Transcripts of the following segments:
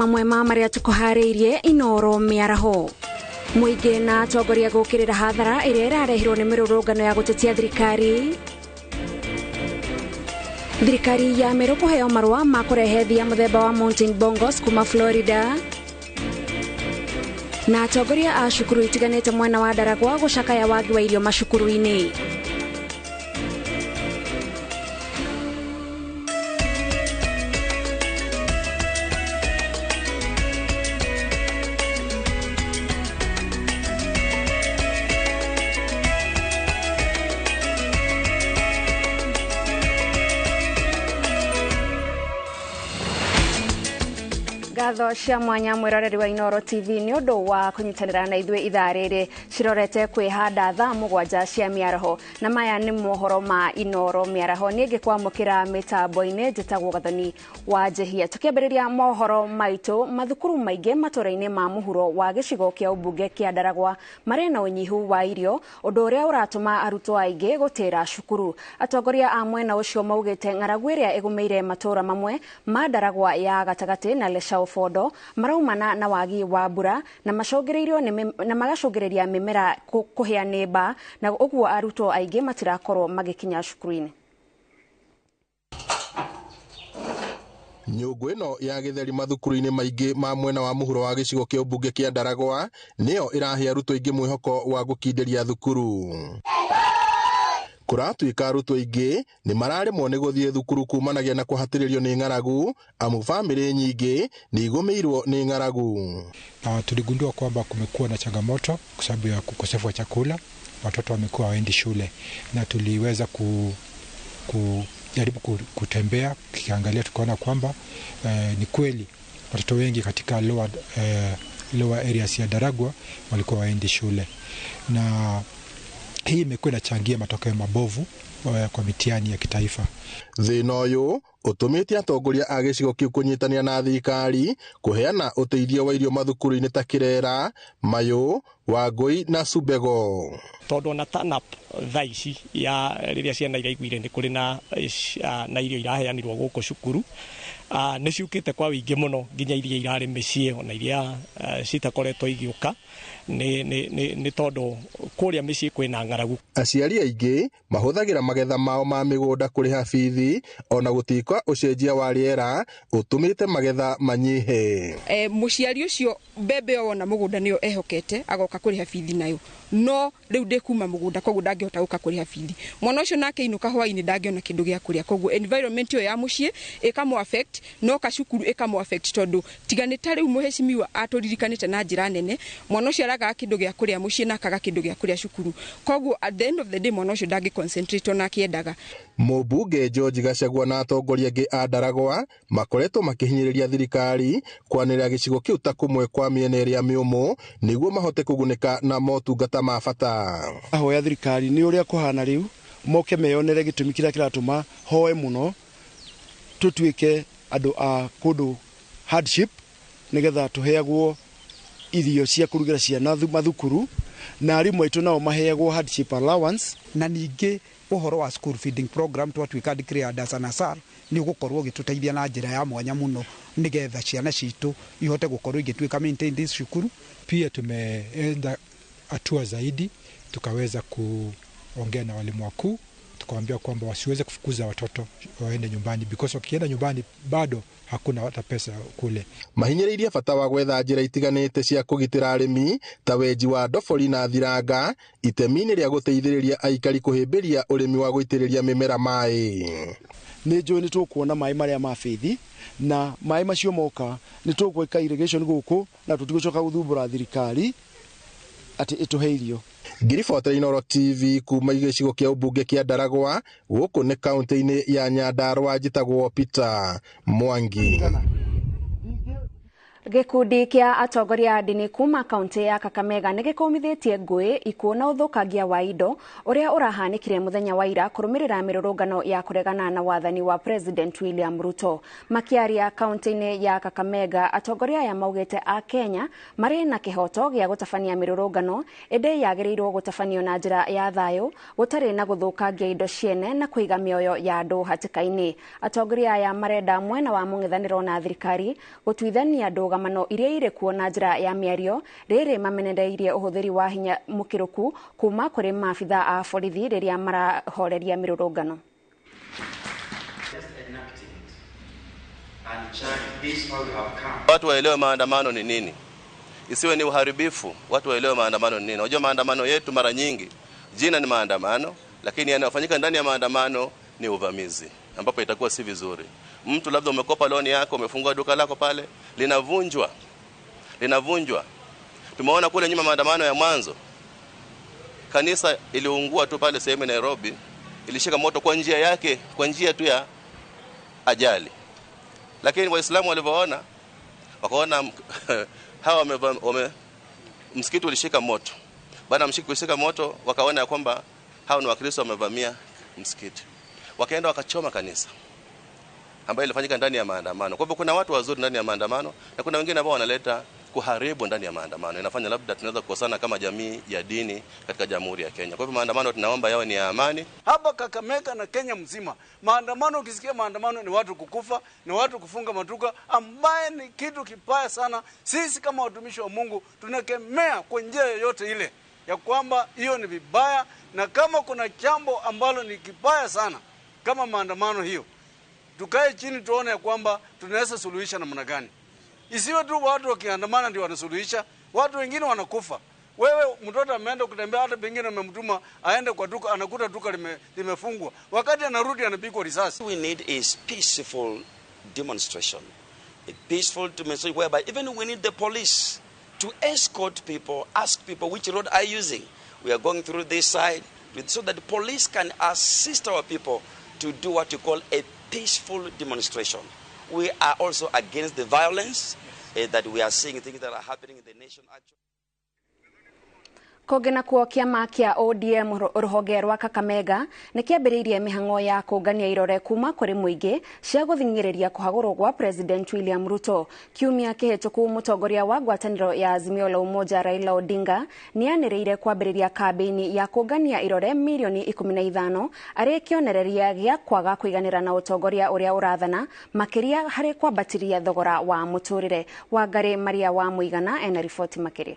Mamwe ma marĩa tũkũharĩirie Inooro mĩaraho. Mũingĩ na atongoria gũkĩrĩra hathara ĩrĩa ĩrarehirwo nĩ mĩrũrũngano ya gũtetia thirikari. Thirikari ya Meru kũheo marũa ma kũrehe thia mũthemba wa Mountain Bongos kuma Florida. Na atongoria a cukuru itiganĩte mwena wa Ndaragwa gũcakaya wagi wa irio macukuru-inĩ. Ngatho cia mwanya mwĩroreri wa Inooro TV nĩ ũndũ wa kũnyitanĩra na ithuĩ ithaa rĩrĩ cirorete kwĩhanda thaa 7 cia mĩaraho, na maya nĩ mohoro ma Inooro mĩaraho. Niĩ ngĩkwamũkĩra mĩtambo-inĩ njĩtagwo Gathoni wa Njehia. Tũkĩambĩrĩria mohoro maitũ, mathukuru maingĩ matũra-inĩ ma mũhuro wa gĩcigo kĩa ũmbunge kĩa Ndaragwa marĩ na ũnyihu wa irio, ũndũ ũrĩa ũratũma arutwo aingĩ gũtĩra cukuru. Atongoria a mwena ũcio maugĩte ng'aragu ĩrĩa ĩgũmĩire matũra mamwe ma Ndaragwa ya gatagatĩ na Leshau Bondo maraumana na wagi wa mbura na macũngĩrĩirio na magacũngĩrĩria mĩmera kũhĩa nĩ mbaa, na ũguo arutwo aingĩ matirakorwo magĩkinya cukuru-inĩ. Nyũngũ ĩno ya gĩtheri mathukuru-inĩ maingĩ ma mwena wa mũhuro wa gĩcigo kĩa ũmbunge kĩa Ndaragwa nĩyo ĩrahe arutwo aingĩ mwĩhoko wa gũkindĩria thukuru. Kũratuĩka arutwo aingĩ nĩ mararemwo nĩ gũthiĩ thukuru kumanagia na kũhatĩrĩrio nĩ ng'aragu, amu bamĩrĩ nyingĩ nĩ igũmĩirwo nĩ ng'aragu. Tuligundua kwamba kumekuwa na changamoto kwa sababu ya ukosefu wa chakula, watoto wamekuwa hawaendi shule, na tuliweza kujaribu kutembea tukiangalia, tukaona kwamba ni kweli watoto wengi katika lower areas ya Ndaragwa walikuwa waendi shule, na hii imekuwa inachangia matokeo mabovu kwa mitihani ya kitaifa. Thĩna ũyũ ũtũmĩte atongoria a gĩcigo kĩu kũnyitanĩra na thirikari kũheana ũteithio wa irio mathukuru-inĩ ta Kĩrera, Mayũ, Wangũi na Subego. Tondũ ona TANAP thaa ici ya rĩrĩa ciana iraiguire nĩ kũrĩ na irio iraheanirwo gũkũ cukuru, nĩ ciũkĩte kwa wĩingĩ mũno, nginya iria irarĩ mĩciĩ ona iria citakoretwo igĩũka nĩ tondũ kũrĩa mĩciĩ kwĩna ng'aragu. Aciari aingĩ mahũthagĩra magetha mao ma mĩgũnda kũrĩha bithi, ona gũtuĩka ũcenjia wa rĩera ũtũmĩte magetha manyihe. Mũciari ũcio mbembe ĩyo wona mũgũnda nĩyo ehokete agoka kũrĩha bithi nayo, no rĩu ndĩkuma mũgũnda koguo ndangĩhota gũka kũrĩha bithi. Mwana ũcio nake inũka hwainĩ ndangĩona kĩndũ gĩa kũrĩa, koguo environment ĩyo ya mũciĩ ĩkamũ affect, no kacukuru ĩkamũ affect, tondũ tiga nĩ ta rĩu mũhecimiwa atũririkanĩte na njĩra nene, mwana ũcio aragaga kĩndũ gĩa kũrĩa mũciĩ na akaga kĩndũ gĩa kũrĩa cukuru, koguo at the end of the day mwana ũcio ndangĩ concentrate ona akĩendaga. Mũmbunge George Gachagua na atongoria angĩ a Ndaragwa makoretwo makĩhinyĩrĩria thirikari kwanĩrĩra gĩcigo kĩu ta kũmwe kwa mĩena ĩrĩa mĩũmũ nĩguo mahote kũgunĩka na motungata ma bata. Ahoya thirikari nĩ ũrĩa kũhana rĩu moke meyonere gĩtũmi kĩrĩa kĩratũma hoe mũno tũtuĩke andũ a kũndũ hardship, nĩgetha tũheagwo irio cia kũrugĩra ciana mathukuru, na arimũ aitũ nao maheagwo hardship allowance. Na ningĩ ũhoro wa school feeding program twatuĩka declared as an ASAL nĩ ũgũkorwo ũgĩtũteithia na njĩra ya mwanya mũno nĩgetha ciana citũ ihote gũkorwo igĩtuĩka maintained cukuru. Pia tumeenda hatua zaidi, tukaweza kuongea na walimu wakuu, tukawaambia kwamba wasiweze kufukuza watoto waende nyumbani, because wakienda nyumbani bado hakuna hata pesa kule. Mahinyĩrĩirie bata wa gwetha njĩra itiganĩte cia kũgitĩra arĩmi ta wenji wa ndobori na thiranga itemi-inĩ rĩa gũteithĩrĩria aikari kũhĩmbĩria ũrĩmi wa gũitĩrĩria mĩmera maĩ. Nĩ njũĩ nĩ tũkuona maĩ marĩa ma bithi, na maĩ macio moka nĩ tũgwĩka irrigation gũkũ na tũtigũcoka gũthumbũra thirikari atĩ ĩtũhe irio. Ngiribotera Inooro TV kuma gĩcigo kĩa ũmbunge kĩa Ndaragwa gũkũ nĩ kaunti-inĩ ya Nyandarua, njĩtagwo Peter Mwangi. Gĩkundi kĩa atongoria a ndini kuma kaunti ya Kakamega nĩ gĩkũmithĩtie ngũĩ, ikuũ na ũthũkangia wa indo ũrĩa ũrahanĩkire mũthenya wa ira kũrũmĩrĩra mĩrũrũngano ya kũregana na wathani wa President William Ruto. Makĩaria kaunti-inĩ ya Kakamega, atongoria aya maugĩte a Kenya marĩ na kĩhoto gĩa gũtabania mĩrũrũngano, ĩndĩ yagĩrĩirwo gũtabanio na njĩra ya thayũ, gũtarĩ na gũthũkangia indo ciene na kũiga mĩoyo ya andũ hatĩka-inĩ. Atongoria aya marenda mwena wa mũng'ethanĩro na thirikari gũtuithania ndũgamo ndũgamano iria irĩ kuo na njĩra ya mĩario rĩrĩ mamenereirie ũhũthĩri wa hinya mũkĩrũku kuma kũrĩ maabitha a borithi rĩrĩa marahoreria mĩrũrũngano. Watu waelewe maandamano ni nini, isiwe ni uharibifu. Watu waelewe maandamano ni nini. Unajua maandamano yetu mara nyingi jina ni maandamano, lakini yanayofanyika ndani ya maandamano ni uvamizi, ambapo itakuwa si vizuri. Mtu labda umekopa loan yako, umefungua duka lako pale, linavunjwa. Linavunjwa. Tumeona kule nyuma maandamano ya mwanzo, kanisa iliungua tu pale sehemu Nairobi, ilishika moto kwa njia yake, kwa njia tu ya ajali. Lakini Waislamu walivyoona, wakaona hawa msikiti ulishika moto. Baada msikiti kushika moto, wakaona kwamba hao ni Wakristo wamevamia msikiti. Wakaenda wakachoma kanisa, ambayo ilifanyika ndani ya maandamano. Kwa hivyo kuna watu wazuri ndani ya maandamano na kuna wengine ambao wanaleta kuharibu ndani ya maandamano. Inafanya labda tunaweza kukosana kama jamii ya dini katika Jamhuri ya Kenya. Kwa hivyo maandamano tunaomba yawe ni ya amani. Hapa Kakamega na Kenya mzima, maandamano, ukisikia maandamano ni watu kukufa, ni watu kufunga maduka, ambaye ni kitu kibaya sana. Sisi kama watumishi wa Mungu tunakemea kwa njia yoyote ile ya kwamba hiyo ni vibaya, na kama kuna jambo ambalo ni kibaya sana kama maandamano hiyo, tukae chini tuone ya kwamba tunaweza suluhisha namna gani. Isiwe tu watu wakiandamana ndio wanasuluhisha, watu wengine wanakufa. Wewe mtoto ameenda kutembea, hata pengine umemtuma aende kwa duka, anakuta duka limefungwa. Wakati anarudi anapigwa risasi. We need is peaceful demonstration. A peaceful demonstration whereby even we need the police to escort people, ask people which road are you using. We are going through this side, so that the police can assist our people to do what you call a peaceful demonstration. We are also against the violence that we are seeing, things that are happening in the nation. Kũngĩ nakuo kĩama kĩa ODM rũhonge rwa Kakamega nĩ kĩambĩrĩirie mĩhang'o ya kũngania irore kuma kũrĩ mũingĩ cia gũthing'ĩrĩria kũhagũrwo gwa President William Ruto. Kiumia kĩhĩtũku mũtongoria wa ngwatanĩro ya Azimio la Umoja Raila Odinga nĩanĩrĩire kwambĩrĩria kambĩini ya kũngania irore mirioni 15 arĩ kĩonereria gĩa kwaga kũiganĩra na ũtongoria ũrĩa ũrathana, makĩria harĩ kwambatĩria thogora wa mũtũrĩre. Wangari Maria wa Mũigana ena riboti makĩria.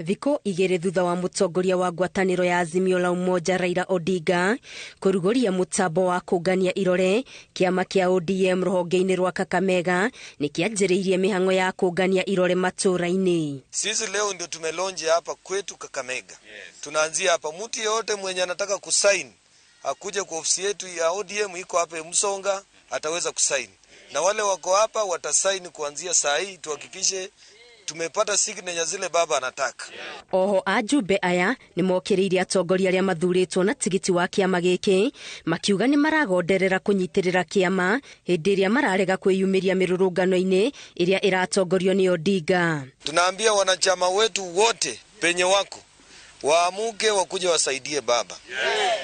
Thikũ igĩrĩ thutha wa mũtongoria wa ngwatanĩro ya Azimio la Umoja Raila Odinga kũrugũria mũtambo wa kũngania irore, kĩama kĩa ODM rũhonge-inĩ rwa Kakamega nĩ kĩanjĩrĩirie mĩhang'o ya kũngania irore matũũra-inĩ. Sisi leo ndio tumelonje hapa kwetu Kakamega. Yes. Tunaanzia hapa, mtu yeyote mwenye anataka kusaini akuje kwa ofisi yetu ya ODM iko hapa Msonga, ataweza kusaini. Na wale wako hapa watasaini kuanzia saa hii, tuhakikishe tumepata signature zile baba anataka. Oho ajumbe aya nĩ mokĩrĩirie atongoria arĩa mathurĩtwo na tigiti wa kĩama gĩkĩ, makiuga nĩ maragonderera kũnyitĩrĩra kĩama hĩndĩ ĩrĩa mararega kwĩyumĩria mĩrũrũngano-inĩ ĩrĩa ĩratongorio nĩ Odinga. Tunaambia wanachama wetu wote penye wako waamuke wakuje wasaidie baba.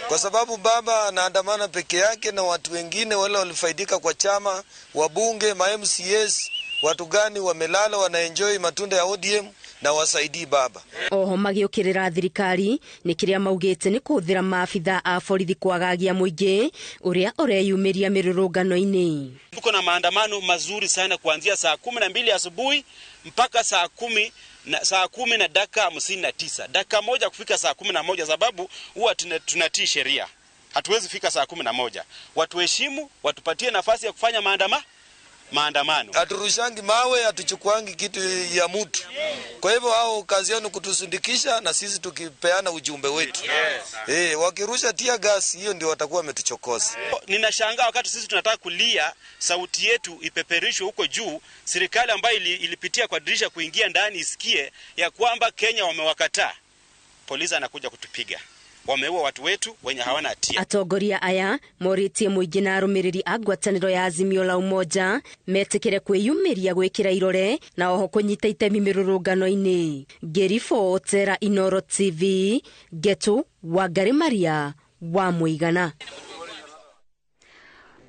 Kwa sababu baba anaandamana peke yake na watu wengine wale walifaidika kwa chama, wabunge, ma MCAs, watu gani wamelala wanaenjoy matunda ya ODM na wasaidii baba. Oho magĩũkĩrĩra thirikari nĩ kĩrĩa maugĩte nĩ kũhũthĩra maabitha a borithi kwagagia mũingĩ ũrĩa ũreyumĩria mĩrũrũngano-inĩ. Tuko na maandamano mazuri sana kuanzia saa 12 asubuhi mpaka saa 10 na dakika 59. Dakika moja kufika saa 11, sababu huwa tunatii sheria. Hatuwezi fika saa 11. Watuheshimu, watupatie nafasi ya kufanya maandamano. Haturushangi mawe, hatuchukuangi kitu ya mtu. Kwa hivyo hao kazi yao ni kutusindikisha na sisi tukipeana ujumbe wetu. Yes. Wakirusha tear gas hiyo ndio watakuwa wametuchokoza. Ninashangaa wakati sisi tunataka kulia sauti yetu ipeperushwe huko juu, serikali ambayo ilipitia kwa dirisha kuingia ndani isikie ya kwamba Kenya wamewakataa. Polisi anakuja kutupiga. Wameua watu wetu wenye hawana hatia. Atongoria aya morĩtie mũingĩ na arũmĩrĩri a ngwatanĩro ya Azimio la Umoja metĩkĩre kwĩyumĩria gwĩkĩra irore na oho kũnyita itemi mĩrũrũngano-inĩ. Ngĩribotera Inoro TV, Getu Wangari Maria wa Mũigana.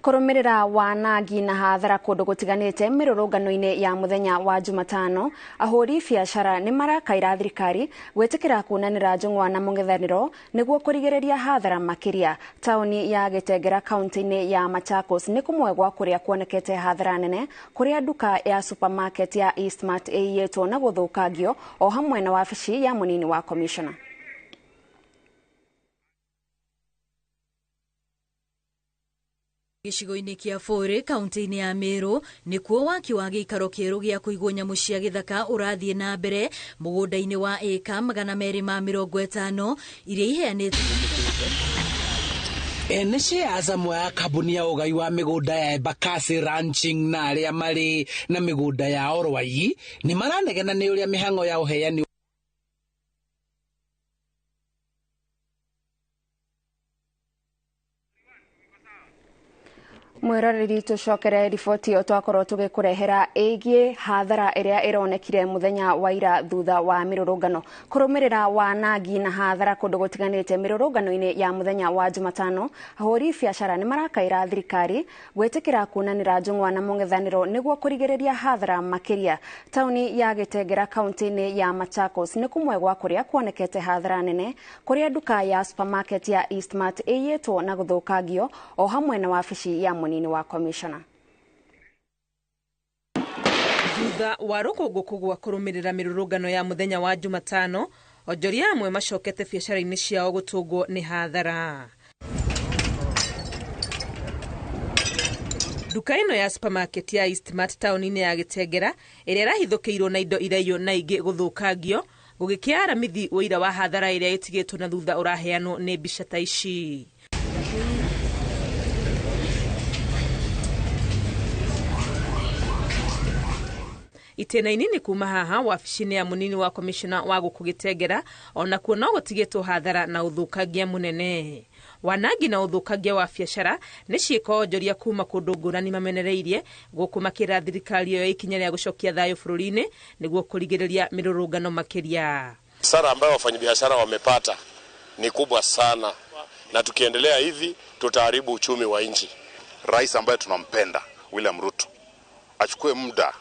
Kũrũmĩrĩra wanangi na hathara kũndũ gũtiganĩte mĩrũrũngano-inĩ ya mũthenya wa Jumatano, ahũri biacara nĩ marakaira thirikari gwĩtĩkĩra kunanĩra njũng'wa na mũng'ethanĩro nĩguo kũrigĩrĩria hathara makĩria. Taũni ya Gĩtengera kaunti-inĩ ya Machakos nĩ kũmwe gwa kũrĩa kuonekete hathara nene, kũrĩa nduka ya supermarket ya Eastmart ĩiyĩtwo na gũthũkangio o hamwe na wabici ya mũnini wa commissioner. Gĩcigo-inĩ kĩa Bũrĩ kaunti-inĩ ya Meru nĩkuo waki wa gĩikaro kĩerũ gĩa kũigwo nyamũ cia gĩthaka ũrathiĩ na mbere mũgũnda-inĩ wa ĩka 250 iria iheanĩtwo. Ene shares amwe a kambuni ya ũgai wa mĩgũnda ya Embakasi Ranching na arĩa marĩ na mĩgũnda ya Orwai nĩ maranegena nĩ ũrĩa mĩhang'o ya ũheani Mwiroreri tucokere riboti ĩyo twakorwo tũgĩkũrehera ĩgiĩ hathara ĩrĩa ĩronekire mũthenya wa ira thutha wa mĩrũrũngano. Kũrũmĩrĩra wanangi na hathara kũndũ gũtiganĩte mĩrũrũngano-inĩ ya mũthenya wa Jumatano, ahũri biacara nĩ marakaira thirikari gwĩtĩkĩra kunanĩra njũng'wa na mũng'ethanĩro nĩguo kũrigĩrĩria hathara makĩria. Taũni ya Gĩtengera kaunti-inĩ ya Machakos nĩ kũmwe gwa kũrĩa kuonekete hathara nene, kũrĩa nduka ya supermarket ya Eastmart ĩiyĩtwo na gũthũkangio o hamwe na wabici ya mũnini wa commissioner. Thutha wa rũkũngũ kũgũa kũrũmĩrĩra mĩrũrũngano ya mũthenya wa Jumatano, onjoria amwe macokete biacara-inĩ ciao gũtũngwo nĩ hathara. Nduka ĩno ya supermarket ya Eastmart taũni-inĩ ya Gĩtengera ĩrĩa ĩrahithũkĩirwo na indo iraiywo na ingĩ gũthũkangio, gũgĩkĩa aramithi ũira wa hathara ĩrĩa ĩtigĩtwo na thutha ũraheanwo nĩ mbica ta ici. Itĩna-inĩ nĩ kuma haha wabici-inĩ ya mũnini wa commissioner wa gũkũ Gĩtengera onakuo no gũtigĩtwo hathara na ũthũkangia mũnene. Wanangi na ũthũkangia wa biacara nĩ ciĩko onjoria kuma kũndũ ngũrani mamenereirie gũkũ makĩra thirikari yoe ikinya rĩa gũcokia thayũ bũrũri-inĩ nĩguo kũrigĩrĩria mĩrũrũngano makĩria. Hasara ambayo wafanyabiashara wamepata ni kubwa sana, na tukiendelea hivi tutaharibu uchumi wa nchi. Rais ambaye tunampenda William Ruto achukue muda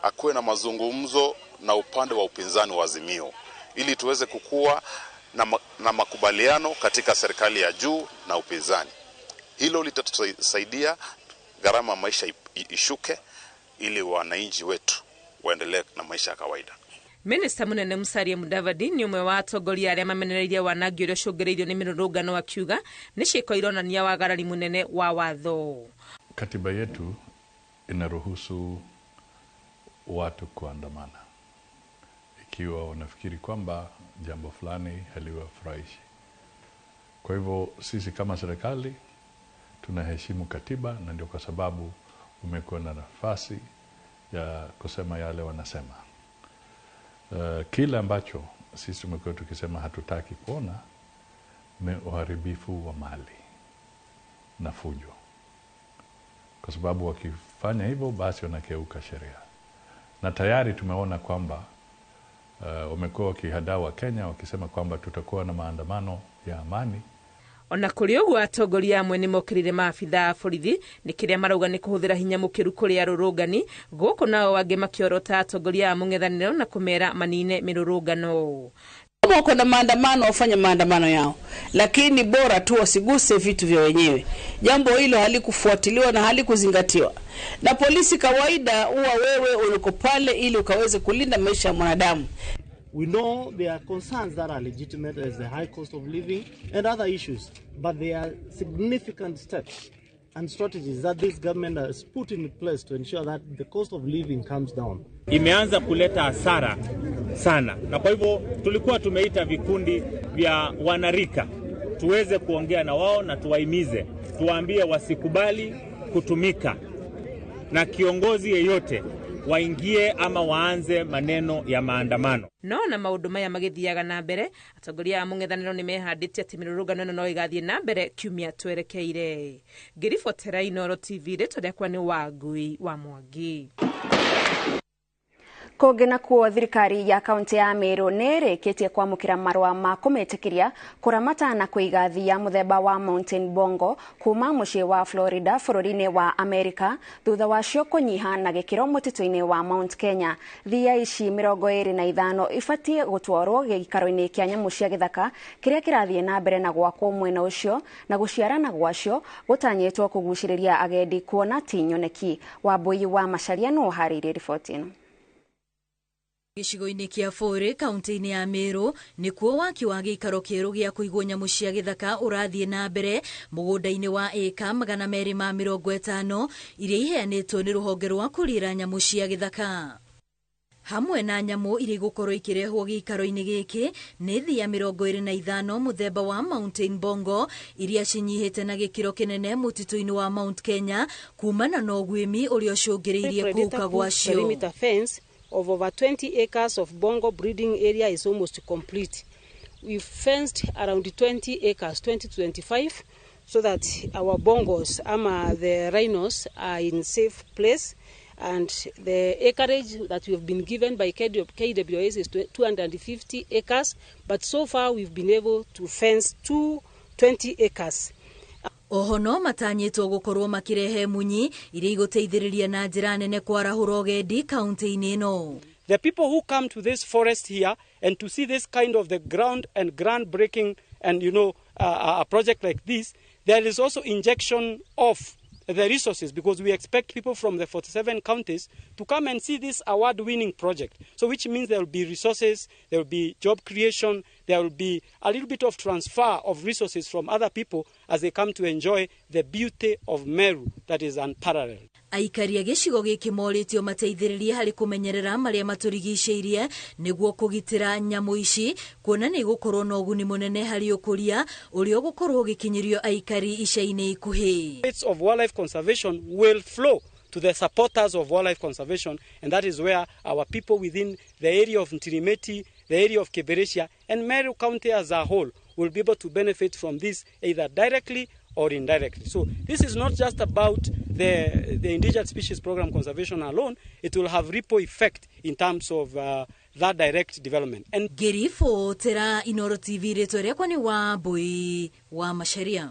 akuwe na mazungumzo na upande wa upinzani wa Azimio ili tuweze kukua na makubaliano katika serikali ya juu na upinzani. Hilo litatusaidia gharama maisha ishuke ili wananchi wetu waendelee na maisha ya kawaida. Minista munene Musalia Mudavadi nĩ ũmwe wa atongoria arĩa mamenereirie wanangi ũrĩa ũcũngĩrĩirio nĩ mĩrũrũngano akiuga nĩ ciĩko ironania wagarari mũnene wa watho. Katiba yetu inaruhusu watu kuandamana ikiwa wanafikiri kwamba jambo fulani haliwafurahishi. Kwa hivyo sisi kama serikali tunaheshimu katiba, na ndio kwa sababu umekuwa na nafasi ya kusema yale wanasema. Kile ambacho sisi tumekuwa tukisema hatutaki kuona ni uharibifu wa mali na fujo, kwa sababu wakifanya hivyo basi wanakeuka sheria. Na tayari tumeona kwamba wamekuwa wakihadaa wa Kenya wakisema kwamba tutakuwa na maandamano ya amani. Ona kũrĩ ũguo atongoria amwe nĩ mokĩrĩire maabithaa a borithi nĩ kĩrĩa marauga nĩ kũhũthĩra hinya mũkĩru kũrĩ arũrũngani, gũkũ nao angĩ makĩorota atongoria a mũng'ethanĩro na kũmera manine mĩrũrũngano. Kama wako na maandamano wafanye maandamano yao, lakini bora tu wasiguse vitu vya wenyewe. Jambo hilo halikufuatiliwa na halikuzingatiwa. Na polisi kawaida huwa wewe uliko pale ili ukaweze kulinda maisha ya mwanadamu. We know there are concerns that are legitimate as the high cost of living and other issues, but there are significant steps and strategies that this government has put in place to ensure that the cost of living comes down. Imeanza kuleta hasara sana, na kwa hivyo tulikuwa tumeita vikundi vya wanarika tuweze kuongea na wao na tuwahimize, tuwaambie wasikubali kutumika na kiongozi yeyote waingie ama waanze maneno ya maandamano. No na maundu maya magithiaga na mbere, atongoria a mũng'ethanĩro nĩ mehandĩte atĩ mĩrũrũngano ĩno no ĩgathiĩ na mbere kiumia twerekeire. Ngĩribotera Inooro TV, rĩtwa rĩakwa nĩ Wangui wa Mwangi. Kũngĩ nakuo thirikari ya kaunti ya Meru nĩ ĩrĩkĩtie kwamũkĩra marũa ma kũmĩtĩkĩria kũramata na kũiga thiya mũthemba wa Mountain Bongo kuma mũciĩ wa Florida bũrũri-inĩ wa Amerika thutha wacio kũnyiha na gĩkĩro mũtitũ-inĩ wa Mount Kenya. Thiya ici 25 ibatiĩ gũtwarwo gĩikaro-inĩ kĩa nyamũ cia gĩthaka kĩrĩa kĩrathiĩ na mbere na gwakwo mwena ũcio na gũciarana gwacio gũtanyĩtwo kũgucĩrĩria agendi kuona ti nyoneki. Wambui wa Macharia no ũharĩirie riboti ĩno. Gĩcigo-inĩ kĩa Bũrĩ kaunti-inĩ ya Meru nĩkuo waki wa gĩikaro kĩerũ gĩa kũigwo nyamũ cia gĩthaka ũrathiĩ na mbere mũgũnda-inĩ wa ĩka 250 iria iheanĩtwo nĩ rũhonge rwa kũrĩra nyamũ cia gĩthaka. Hamwe na nyamũ iria igũkorwo ikĩrehwo gĩikaro-inĩ gĩkĩ nĩ thiya 25 mũthemba wa Mountain Bongo iria cinyihĩte na gĩkĩro kĩnene mũtitũ-inĩ wa Mount Kenya kumana na ũguĩmi ũrĩa ũcũngĩrĩirie kũhuka gwacio. Of over 20 acres of bongo breeding area is almost complete. We fenced around 20 acres, 20 to 25, so that our bongos, ama the rhinos, are in safe place. And the acreage that we have been given by KWS is 250 acres, but so far we've been able to fence 220 acres. Oho no matanyĩtwo gũkorwo makĩrehe munyi iria igũteithĩrĩria na njĩra nene kwarahũra ũgendi kaunti-inĩ ĩno. The people who come to this forest here and to see this kind of the ground and groundbreaking and a project like this, there is also injection of the resources because we expect people from the 47 counties to come and see this award-winning project. So which means there will be resources, there will be job creation, there will be a little bit of transfer of resources from other people as they come to enjoy the beauty of Meru that is unparalleled. Aikari a gĩcigo gĩkĩ morĩtio mateithĩrĩrie harĩ kũmenyerera marĩa matũrigicĩirie nĩguo kũgitĩra nyamũ ici kuona nĩ igũkorwo na ũguni mũnene harĩ ũkũria ũrĩa ũgũkorwo ũgĩkinyĩrio aikari ica-inĩ ikuhĩ. Rates of wildlife conservation will flow to the supporters of wildlife conservation, and that is where our people within the area of Ntirimeti, the area of Keberesia, and Meru County as a whole will be able to benefit from this either directly or indirectly. So this is not just about the Endangered Species Program conservation alone. It will have ripple effect in terms of that direct development. And Ngĩribotera Inooro TV rĩtwa rĩakwa nĩ Wambui wa Macharia.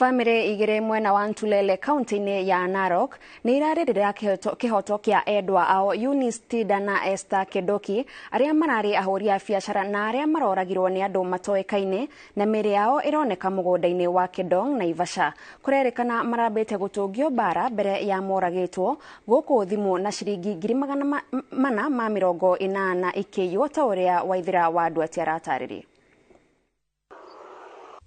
Famĩlĩ igĩrĩ mwena wa Ntulele kaunti-inĩ ya Narok nĩ irarĩrĩra kĩhoto kĩa endwa ao Eunice Tinda na Esther Kedoki arĩa mararĩ ahũri a biacara na arĩa maroragirwo nĩ andũ matoĩkaine na mĩĩrĩ yao ĩroneka mũgũnda-inĩ wa Kedong, Naivasha. Kũrerĩkana marambĩte gũtũngio mbara mbere ya moragĩtwo gũkũ thimũ na ciringi 480 ikĩiywo ta ũrĩa Waithĩra wa Nduati aratarĩria.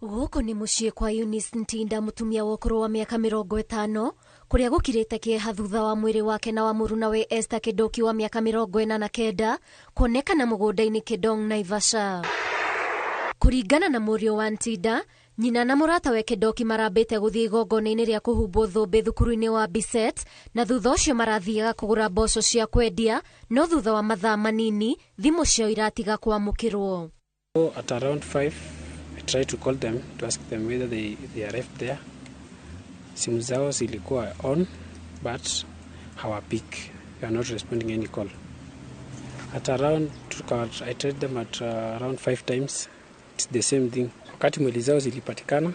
Gũkũ nĩ mũciĩ kwa Eunice Ntinda mũtumia wa ũkũrũ wa mĩaka 50 kũrĩa gũkirĩte kĩeha thutha wa mwĩrĩ wake na wa mũrunawe Esther Kedoki wa mĩaka 49 kuonekana mũgũnda-inĩ Kedong, Naivasha. Kũringana na mũriũ wa Ntinda, nyina na mũratawe Kedoki marambĩte gũthiĩ igongona-inĩ rĩa kũhumbwo thũmbĩ thukuru-inĩ wa Biset na thutha ũcio marathiaga kũgũra mboco cia kwendia, no thutha wa mathaa manini thimũ ciao iratiga kwamũkĩrwo. At around 5 I tried to call them to ask them whether they arrived there. Simu zao zilikuwa on, but hawapick. They are not responding any call. At around, I tried them at around 5 times. It's the same thing. Wakati mwili zao zilipatikana,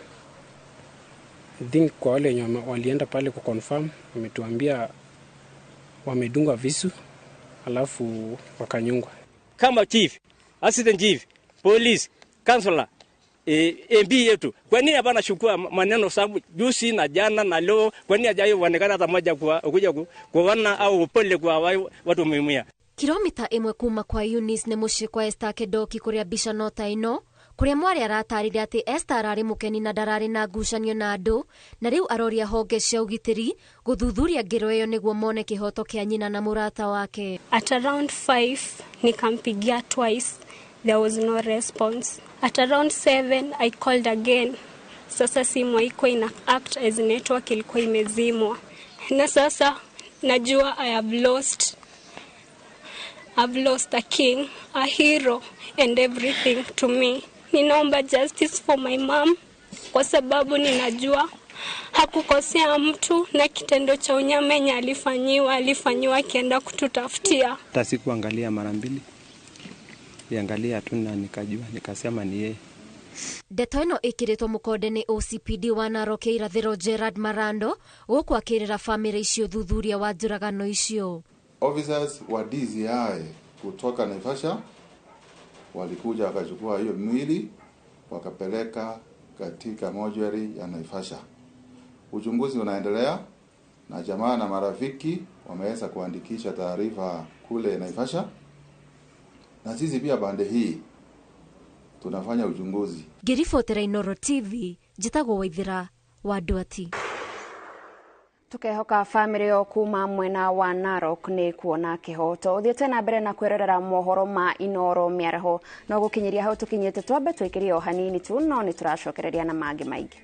I think kwa wale wenye walienda pale ku confirm, wametuambia wamedungwa visu, alafu wakanyungwa. Kama chief, assistant chief, police, councillor, MB yetu, kwa nini hapana chukua maneno sababu juzi na jana na leo, kwa nini hajaonekana hata moja kwa kuja kuona au pole kwa watu muhimu? Kilomita ĩmwe kuma kwa Eunice nĩ mũciĩ kwa Esther Kedoki kũrĩa mbica no ta ĩno kũrĩa mwarĩ aratarire atĩ Esther ararĩ mũkeni na ndararĩ na ngucanio na andũ, na rĩu aroria honge cia ũgitĩri gũthuthuria ngero ĩyo nĩguo mone kĩhoto kĩa nyina na mũrata wake. At around 5 nikampigia twice, there was no response. At around 7 I called again. Sasa simu haikuwa ina act as network, ilikuwa imezimwa. Na sasa najua I have lost. I've lost a king, a hero and everything to me. Ninaomba justice for my mom kwa sababu ninajua Hakukosea mtu, na kitendo cha unyama yenye alifanyiwa akienda kututafutia. Hata sikuangalia mara mbili, niangalia tu na nikajua, nikasema ni yeye. Ndeto ĩno ĩkĩrĩtwo mũkonde nĩ OCPD wa Narok ya irathĩro Gerard Marando gũkũ akĩrĩra bamĩrĩ icio thuthuria wa njũragano icio. Officers wa DCI kutoka Naivasha walikuja wakachukua hiyo mwili wakapeleka katika mochari ya Naivasha. Uchunguzi unaendelea na jamaa na marafiki wameweza kuandikisha taarifa kule Naivasha, na sisi pia bande hii tunafanya uchunguzi. Ngĩribotera Inooro TV, njĩtagwo Waithera wa Ndwati. Tukehoka bamĩrĩ yo kuma mwena wa Narok nĩ kuona kĩhoto. Ũthiĩte na mbere na kwĩrorera mohoro ma Inooro mĩaraho no gũkinyĩria hau tũkinyĩte, twambe twĩkĩrie o hanini tu, no nĩ tũracokereria na mangĩ maingĩ.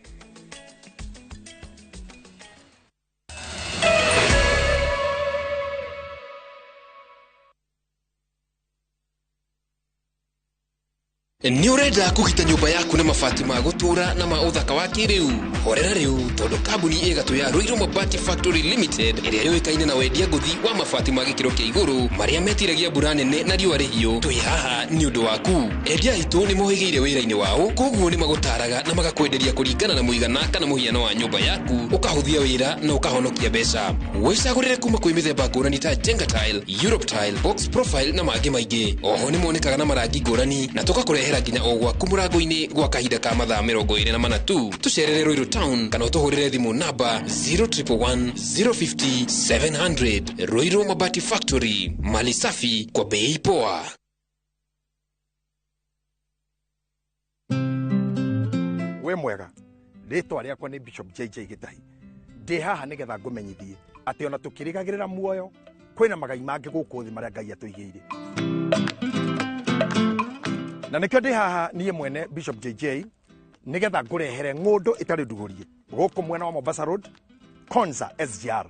Nĩ ũrenda kũgita nyũmba yaku na mabati ma gũtũũra na ma ũthaka wa kĩrĩu? Horera rĩu tondũ kambuni ĩgatũ ya Ruiru Mabati Factory Limited ĩrĩa yũĩkaine na wendia ngũthi wa mabati ma gĩkĩro kĩa igũrũ marĩa metiragia mbura nene na riũa rĩhiũ, twĩ haha nĩ ũndũ waku. Endia aitũ nĩ mohĩgĩire wĩra-inĩ wao, koguo nĩ magũtaraga na magakwenderia kũringana na mũigana kana mũhiano wa nyũmba yaku, ũkahũthia wĩra na ũkahonokia mbeca. Wĩcagũrĩre kuma kwĩ mĩthemba ngũrani ta Jenga Tile, Europe Tile, Box Profile na mangĩ maingĩ. Oho nĩ monekaga na marangi ngũrani na tũgakũrehera nginya o gwaku mũrango-inĩ gwa kahinda ka mathaa 24 tu. Tũcerere Ruiru Town kana ũtũhũrĩre thimũ namba 0111 050 700. Ruiru Mabati Factory, mali safi kwa bei poa. We mwega, rĩtwa rĩakwa nĩ Bishop JJ Gĩtahi. Ndĩ haha nĩgetha ngũmenyithie atĩ ona tũkĩrĩgagĩrĩra muoyo kwĩna magai mangĩ gũkũ thĩ marĩa Ngai atũigĩire. Na nĩkĩo ndĩ haha niĩ mwene Bishop JJ nĩgetha ngũrehere ng'ũndũ ĩtarĩ ndugũrie gũkũ mwena wa Mombasa Road, Konza SGR.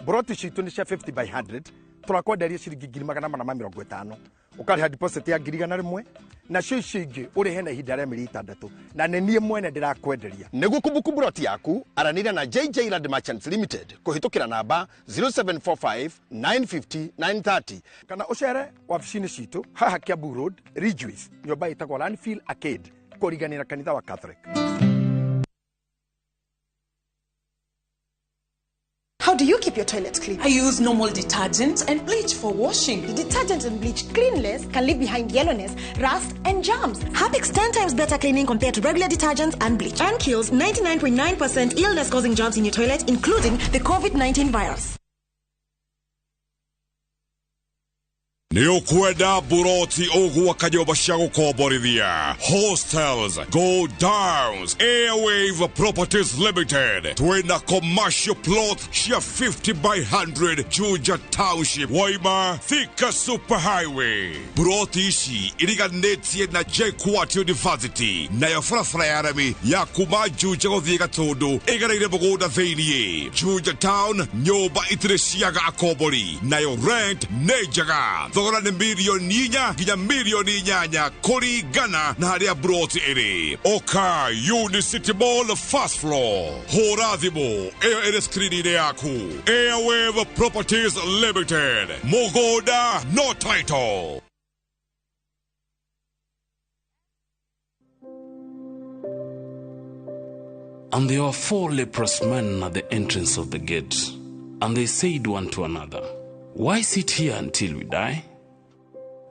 Broti citũ nĩ cia 50 by 100, tũrakwenderia ciringi 450, ũkarĩha deposit ya 100,000, nacio icio ingĩ ũrĩhe na ihinda rĩa mĩeri 6, na nĩ niĩ mwene ndĩrakwenderia. Nĩguo kumbuku broti yaku, aranĩria na JJ Land Merchants Limited kũhĩtũkĩra namba 0745 950 930 kana ũcere wabici-inĩ citũ haha Kiambu Road, Ridgeways, nyũmba ĩtagwo Landfill Arcade, kũriganĩra kanitha wa Catholic. How do you keep your toilet clean? I use normal detergent and bleach for washing. The detergent and bleach clean less can leave behind yellowness, rust, and germs. Harpic's 10 times better cleaning compared to regular detergents and bleach, and kills 99.9% illness-causing germs in your toilet, including the COVID-19 virus. Nĩ ũkwenda buroti ũgwaka nyũmba cia gũkomborithia, hostels, go downs, Airwave Properties Limited. Twĩna commercial plot cia 50 by 100 Juja Township, Waima, Thika Super Highway. Buroti ici iriganĩtie na JKUAT University, nayo barabara ya rami ya kuma Juja gũthiĩ Gatũndũ ĩgereire mũgũnda thĩiniĩ. Juja Town, nyũmba itirĩ ciaga akombori, nayo rent nĩ njega. Thogora nĩ 4 nginya 8 million kũringana na harĩa broti ĩrĩ. Oka Unicity Mall first floor. Hũra thimũ ĩyo ĩrĩ screen-inĩ yaku. Airwave Properties Limited. Mũgũnda no title. And there were 4 leprous men at the entrance of the gate, and they said one to another, Why sit here until we die?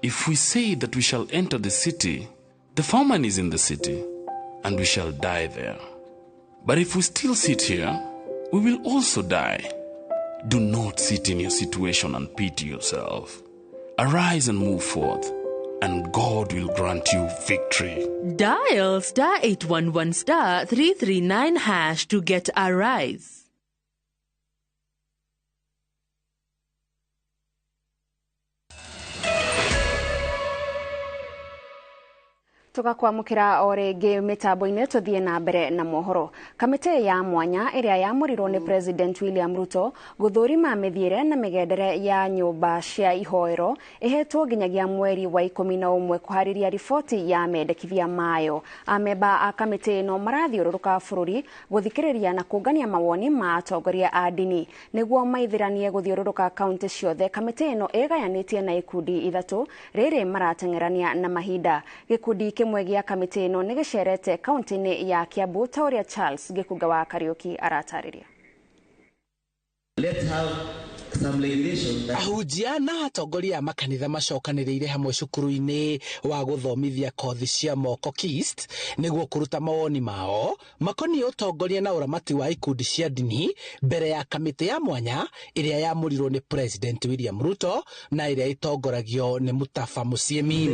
If we say that we shall enter the city, the famine is in the city, and we shall die there. But if we still sit here, we will also die. Do not sit in your situation and pity yourself. Arise and move forth, and God will grant you victory. Dial *811 *339# to get Arise. Tugakwamukira o rĩngĩ mĩtambo-inĩ tũthiĩ na mbere na mohoro. Kamĩtĩ ya mwanya ĩrĩa yamũrirwo nĩ President William Ruto gũthũrima mĩthiĩre na mĩgendere ya nyũmba cia ihoero ĩhetwo nginyagia mweri wa 11 kũharĩria riboti ya mendekithia mayo. Amemba a kamĩtĩ ĩno marathiũrũrũka bũrũri gũthikĩrĩria na kũngania mawoni ma atongoria a ndini nĩguo maithĩranie gũthiũrũrũka kaunti ciothe. Kamĩtĩ ĩno ĩgayanĩtie na ikundi 3 rĩrĩ marateng'erania na mahinda. Gĩkundi kĩmwe gĩa kamĩtĩ ĩno nĩ gĩcerete kaunti-inĩ ya Kiambu ta ũrĩa Charles Gĩkunga wa Kariũki aratarĩria. Ahunjia na atongoria a makanitha macokanĩrĩire hamwe cukuru-inĩ wa gũthomithia kothi cia moko KIST nĩguo kũruta mawoni mao makoniĩ ũtongoria na ũramati wa ikundi cia ndini mbere ya kamĩtĩ ya mwanya ĩrĩa yamũrirwo nĩ President William Ruto na ĩrĩa ĩtongoragio nĩ Mutafa Musyimi.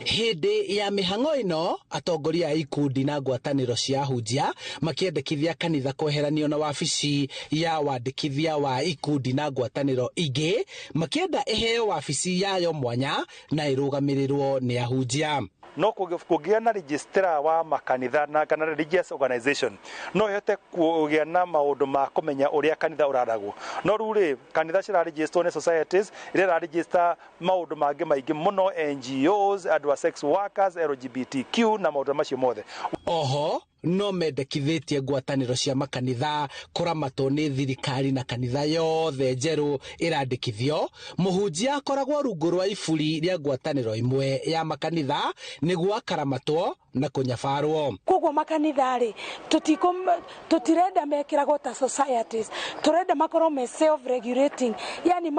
Hĩndĩ ya mĩhang'o ĩno atongoria a ikundi na ngwatanĩro cia ahunjia makĩendekithia kanitha kweheranio na wabici ya wandĩkithia wa ikundi na ngwatanĩro ingĩ makĩenda ĩheo wabici yayo mwanya na ĩrũgamĩrĩrwo nĩ ahunjia. No kũgĩa na registrar wa makanitha na kana religious organization no ĩhote kũgĩa na maũndũ ma kũmenya ũrĩa kanitha ũraragwo. No rĩu rĩ, kanitha ciraregisterwo nĩ societies iria iraregister maũndũ mangĩ maingĩ mũno, NGOs, andũ a sex workers, LGBTQ na maũndũ macio mothe. Oho no mendekithĩtie ngwatanĩro cia makanitha kũramatwo nĩ thirikari na kanitha yothe njerũ ĩrandĩkithio mũhunjia akoragwo rungu rwa iburi rĩa ngwatanĩro ĩmwe ya makanitha nĩguo akaramatwo na kũnyabarwo. Koguo makanitha rĩ, tũtirenda mekĩragwo ta societies, tũrenda makorwo me self regulating, yani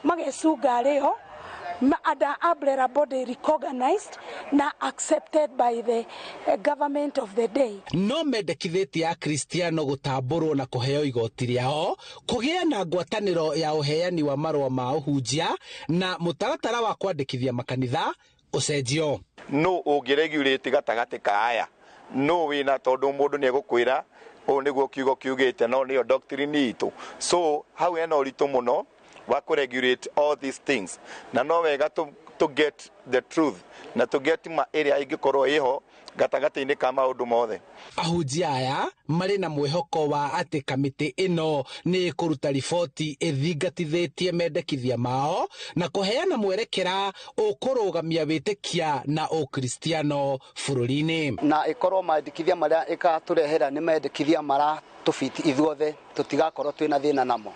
magecunga rĩo under umbrella body recognized na accepted by the government of the day. No mendekithĩtie Akristiano gũtambũrwo na kũheo igoti rĩao, kũgĩa na ngwatanĩro ya ũheani wa marũa ma ũhunjia na mũtaratara wa kwandĩkithia makanitha ũcenjio. No ũngĩregulate gatagatĩ ka aya no wĩna tondũ mũndũ nĩ egũkwĩra ũũ nĩguo kiugo kiugĩte no nĩyo doctrine itũ, so hau hena ũritũ mũno wa kũregulate all these things na no wega to get the truth na to get ma ĩrĩa ĩngĩkorwo ĩho gatagatĩ-inĩ ka maũndũ mothe. Ahunjia aya marĩ na mwĩhoko wa atĩ kamĩtĩ ĩno nĩ ĩkũruta riboti ĩthingatithĩtie mendekithia mao na kũheana mwerekera ũkũrũgamia wĩtĩkia na ũkristiano bũrũri-inĩ. Na ĩkorwo mendekithia marĩa ĩgatũrehera nĩ mendekithia maratũbiti ithuothe tũtigakorwo twĩna thĩna namo.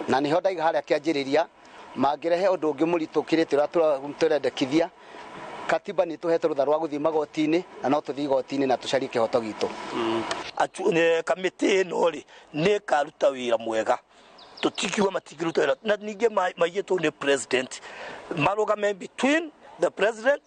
Na niho ndaiga harĩa kĩanjĩrĩria mangĩrehe ũndũ ũngĩ mũritũ ũkĩrĩte ũrĩa tũrendekithia, katiba nĩ tũhete rũtha rwa gũthiĩ magoti-inĩ na no tũthiĩ igoti-inĩ na tũcarie kĩhoto gitũ. Kamĩtĩ ĩno rĩ nĩ ĩkaruta wĩra mwega, tũtikiuga matingĩruta wĩra, na ningĩ maigĩtwo nĩ president marũgame between the president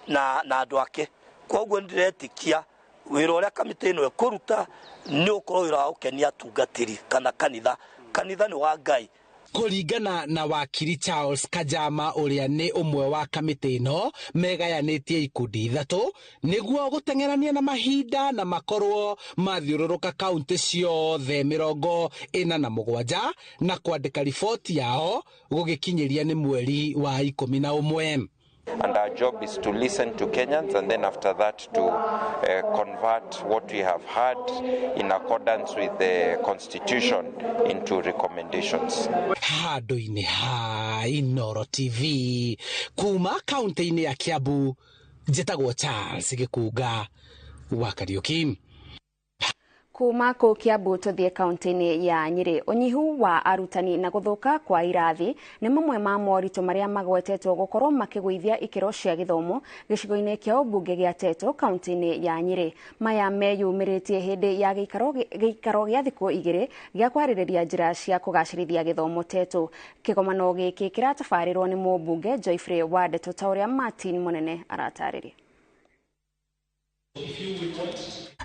na andũ ake. Koguo nĩndĩretĩkia wĩra ũrĩa kamĩtĩ ĩno ĩkũruta nĩ ũkorwo wĩra wa gũkenia atungatĩri kana kanitha. Kanitha nĩ wa Ngai. Kũringana na wakiri Charles Kajama ũrĩa nĩ ũmwe wa kamĩtĩ ĩno megayanĩtie ikundi 3 nĩguo gũteng'erania na mahinda na makorwo mathiũrũrũka kaunti ciothe 47 na kwandĩka riboti yao gũgĩkinyĩria nĩ mweri wa 11. And our job is to listen to Kenyans and then after that to convert what we have heard in accordance with the constitution into recommendations. Handũ-inĩ ha Inooro TV kuma kaunti-inĩ ya Kiambu, njĩtagwo Charles Gĩkunga wa Kariũki. Kuma kũu Kiambu tũthiĩ kaunti-inĩ ya Nyĩrĩ. Ũnyihu wa arutani na gũthũka kwa irathi nĩ mamwe ma moritũ marĩa magwetetwo gũkorwo makĩgũithia ikĩro cia gĩthomo gĩcigo-inĩ kĩa ũmbunge gĩa Teto kaunti-inĩ ya Nyĩrĩ. Maya meyumĩrĩtie hĩndĩ ya gĩikaro gĩa thikũ 2 gĩa kwarĩrĩria njĩra cia kũgacĩrithia gĩthomo Teto. Kĩgomano gĩkĩ kĩratabarĩrwo nĩ mũmbunge Geoffrey Wandeto ta ũrĩa Martin Mũnene aratarĩria.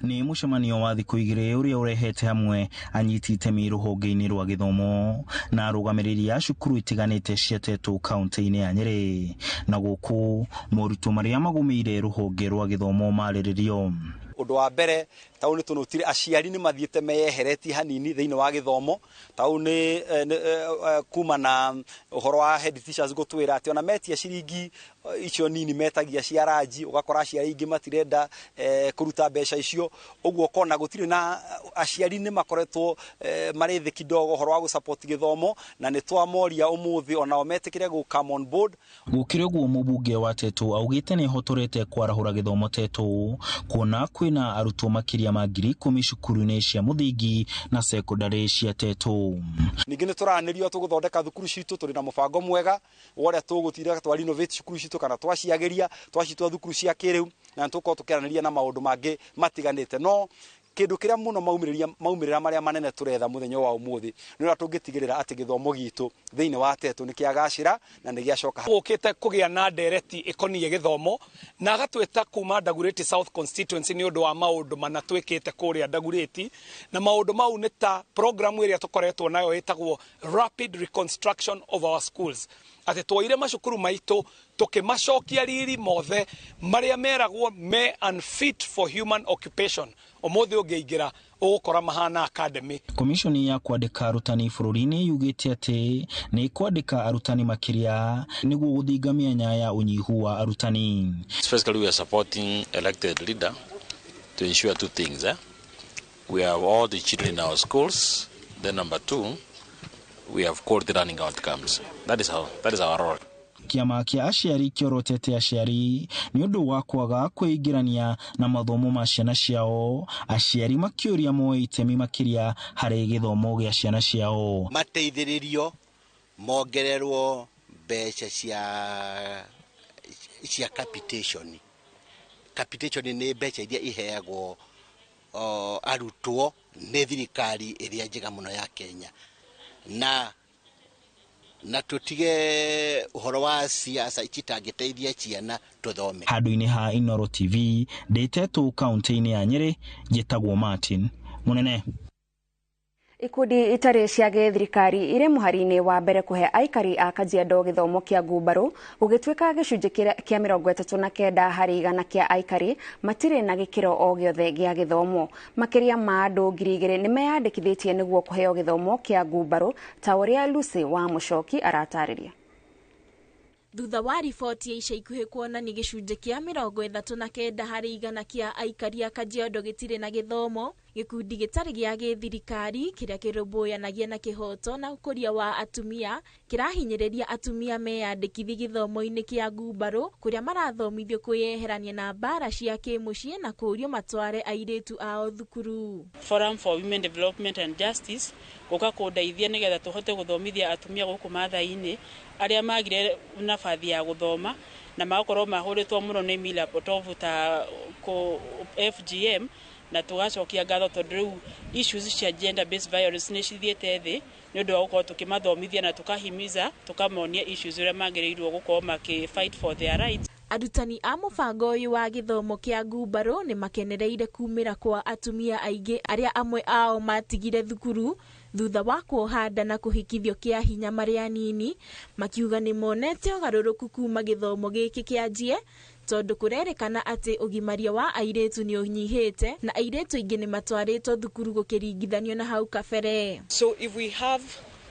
Nĩ mũcemanio wa thikũ 2 ũrĩa ũrehete hamwe anyiti itemi rũhonge-inĩ rwa gĩthomo na arũgamĩrĩri a cukuru itiganĩte cia Teto kaunti-inĩ ya Nyĩrĩ. Na gũkũ moritũ marĩa magũmĩire rũhonge rwa gĩthomo marĩrĩrio. Ũndũ wa mbere Tau nĩ tũnotire aciari nĩ mathiĩte meyeheretie hanini thĩinĩ wa gĩthomo. Tau nĩ kuma na ũhoro wa head teachers gũtwĩra atĩ ona metia ciringi icio nini metagia cia ranji, ũgakora aciari aingĩ matirenda kũruta mbeca icio. Ũguo ũkona gũtirĩ na aciari nĩ makoretwo marĩ thĩ kidogo ũhoro wa gũ-support gĩthomo, na nĩ twamoria ũmũthĩ onao metĩkĩre gũ come on board. Gũkĩrĩ ũguo, mũmbunge wa Tetu augĩte nĩ hotorete kwarahũra gĩthomo Tetu, kuona kwĩna arutwo makĩria ma 10,000 cukuru-inĩ cia mũthingi na sekondarĩ cia Tetu. Ningĩ nĩ tũranĩrio tũgũthondeka thukuru citũ, tũrĩ na mũbango mwega wa ũrĩa tũgũtira twa renovate cukuru citũ kana twaciagĩria twacitua thukuru cia kĩrĩu, na nĩ tũgũkorwo tũkĩaranĩria na maũndũ mangĩ matiganĩte. No kĩndũ kĩrĩa mũno maumĩrĩra marĩa manene tũretha mũthenya wa ũmũthĩ nĩ ũrĩa tũngĩtigĩrĩra atĩ gĩthomo gitũ thĩinĩ wa Tetu nĩ kĩagacĩra na nĩ gĩacoka. Gũkĩte kũgĩa na ndereti ĩkoniĩ gĩthomo na agatwĩta kuma Dagoretti South Constituency nĩ ũndũ wa maũndũ mana twĩkĩte kũrĩa Dagoretti, na maũndũ mau nĩ ta programu ĩrĩa tũkoretwo nayo ĩtagwo Rapid Reconstruction of our Schools, atĩ tuoire macukuru maitũ tũkĩmacokia riri mothe marĩa meragwo me unfit for human occupation. Ũmũthĩ ũngĩingĩra ũgũkora mahana academy. Komishoni ya kwandĩka arutani bũrũri-inĩ yugĩte atĩ nĩ kwandĩka arutani makĩria nĩguo gũthinga mĩanya ya ũnyihu wa arutani. Basically, we are supporting elected leader to ensure two things. We have all the children in our schools. Then number two, we have quality learning outcomes. That is our role. Kĩama kĩa aciari kĩorotete aciari nĩ ũndũ wa kwaga kwĩingĩrania na mathomo ma ciana ciao, aciari makĩũria moe itemi makĩria harĩ gĩthomo gĩa ciana ciao. Mateithĩrĩrio mongererwo mbeca cia capitation. Capitation nĩ mbeca iria iheagwo arutwo nĩ thirikari ĩrĩa njega mũno ya Kenya, na tutige ũhoro wa siasa itangĩteithia ciana tũthome. Handũ-inĩ ha Inooro TV, ndĩ kaunti-inĩ ya Nyĩrĩ, njĩtagwo Martin Munene. Ikundi itarĩ cia gĩthirikari irĩ mũhari-inĩ wa mbere kũhe aikari a Kajiado gĩthomo kĩa ngumbarũ, gũgĩtuĩka gĩcunjĩ kĩa 39 harĩ igana kĩa aikari matirĩ na gĩkĩro o gĩothe gĩa gĩthomo. Makĩria ma andũ 2,000 nĩ meyandĩkithĩtie nĩguo kũheo gĩthomo kĩa ngumbarũ, ta ũrĩa Lucy wa Mũcoki aratarĩria. Thutha wa riboti ya ica ikuhĩ kuonania gĩcunjĩ kĩa 39 harĩ igana kĩa aikari a Kajiado gĩtirĩ na gĩthomo, gĩkundi gĩtarĩ gĩa gĩthirikari kĩrĩa kĩrũmbũyanagia na kĩhoto na ũkũria wa atumia kĩrahinyĩrĩria atumia meyandĩkithi gĩthomo-inĩ kĩa ngumbarũ, kũrĩa marathomithio kwĩyeherania na mbara cia kĩmũciĩ na kũũrio matware airĩtu ao thukuru. Forum for Women Development and Justice gũka kũndeithia nĩgetha tũhote gũthomithia atumia gũkũ Maathai-inĩ arĩa magire nabathi ya gũthoma na magakorwo mahũrĩtwo mũno nĩ mila potovu ta FGM, na tugacokia ngatho tondũ rĩu issues cia gender based violence nĩ cithiĩte thĩ nĩ ũndũ wa gũkorwo tũkĩmathomithia na tũkahimiza tũkamonia issues ũrĩa magĩrĩirwo gũkorwo makĩ fight for their rights. Arutani a mũbango ũyũ wa gĩthomo kĩa ngumbarũ nĩ makenereire kumĩra kwa atumia aingĩ arĩa amwe ao matigire thukuru thutha wa kuoha nda na kũhikithio kĩa hinya marĩ anini, makiuga nĩ monete ũgarũrũku kuma gĩthomo gĩkĩ kĩanjie, tondũ kũrerĩkana atĩ ũgimaria wa airĩtu nĩ ũnyihĩte na airĩtu aingĩ nĩ matwarĩtwo thukuru gũkĩringithanio na hau kabere. So if we have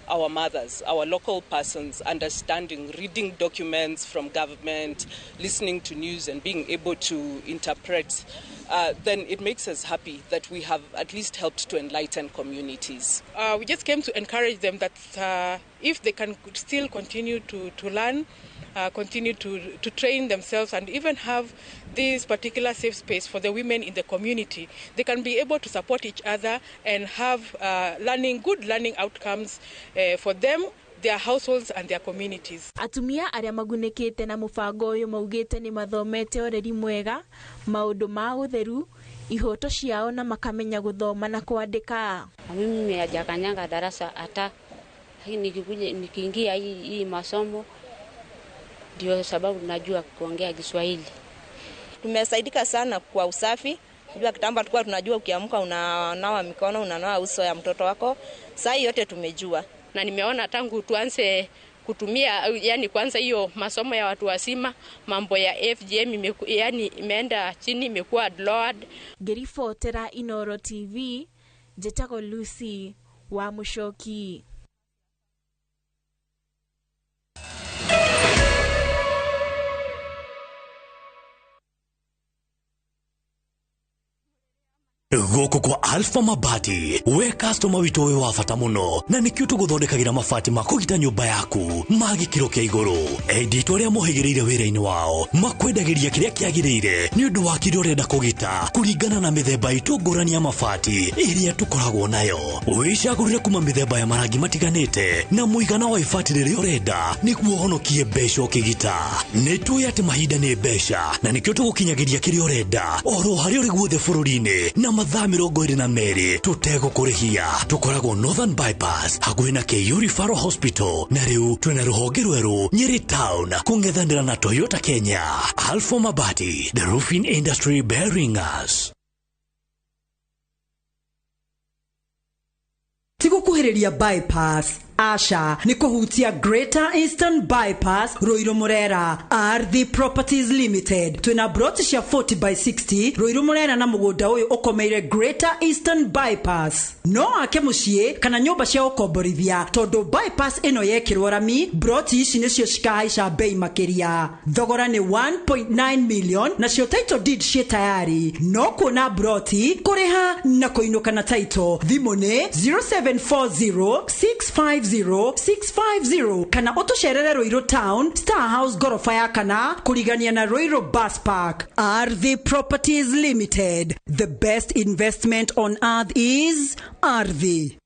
our mothers, our local persons understanding, reading documents from government, listening to news and being able to interpret, then it makes us happy that we have at least helped to enlighten communities. We just came to encourage them that if they can still continue to learn, continue to train themselves and even have this particular safe space for the women in the community, they can be able to support each other and have good learning outcomes for them, their households and their communities. Atumia arĩa magunĩkĩte na mũbango ũyũ maugĩte nĩ mathomete ũreri mwega, maũndũ ma ũtheru, ihoto ciao na makamenya gũthoma na kwandĩka. Mimi hajakanyanga darasa hata nikiingia hii masomo ndio sababu najua kuongea Kiswahili. Tumesaidika sana kwa usafi. Unajua kitambo tulikuwa tunajua ukiamka unanawa mikono, unanawa uso ya mtoto wako. Sasa yote tumejua. Na nimeona tangu tuanze Kutumia yani kwanza hiyo masomo ya watu wazima, mambo ya FGM yani imeenda chini, imekuwa lowered. Ngĩribotera Inoro TV, njĩtagwo Lucy wa Mũcoki. Gũkũ kwa Alpha Mabati, we customer witũ wĩ wa bata mũno, na nĩkĩo tũgũthondekagĩra mabati ma kũgita nyũmba yaku ma gĩkĩro kĩa igũrũ. Endi itũ arĩa mohĩgĩrĩire wĩra-inĩ wao makwendagĩria kĩrĩa kĩagĩrĩire nĩ ũndũ wa kĩrĩa ũrenda kũgita kũringana na mĩthemba itũ ngũrani ya mabati ĩrĩa tũkoragwo nayo. Wĩcagũrĩre kuma mĩthemba ya marangi matiganĩte na mũigana wa ibati rĩrĩa ũrenda nĩguo ũhonokie mbeca ũkĩgita. Nĩ tũĩ atĩ mahinda nĩ mbeca na nĩkĩo tũgũkinyagĩria kĩrĩa ũrenda oro harĩa ũrĩ guothe bũrũri-inĩ na mathaa 22 tũtegũkũrĩhia. Tũkoragwo Northern Bypass hakuhĩ na KU Referral Hospital, na rĩu twĩna rũhonge rwerũ Nyeri Town kũng'ethanĩra na Toyota Kenya. Alpha Mabati, the roofing industry bearing us. Ti gũkuhĩrĩria bypass, aca, nĩ kũhutia Greater Eastern Bypass, Ruiru Murera. Ardhi Properties Limited twĩna broti cia 40 by 60 Ruiru Murera, na mũgũnda ũyũ ũkomeire Greater Eastern Bypass. No ake mũciĩ kana nyũmba cia ũkomborithia, tondũ bypass ĩno yekĩrwo rami, broti ici nĩcio cikahaica bei makĩria. Thogora nĩ 1.9 million, nacio title deed ciĩ tayari. No kuona broti, kũrĩha na kũinũka na title. Thimũ nĩ 0740 650 650 kana ũtũcerere Ruiru Town, Star House gorofa ya kana kũrigania na Ruiru Bus Park. Ardhi Properties Limited, the best investment on earth is Ardhi.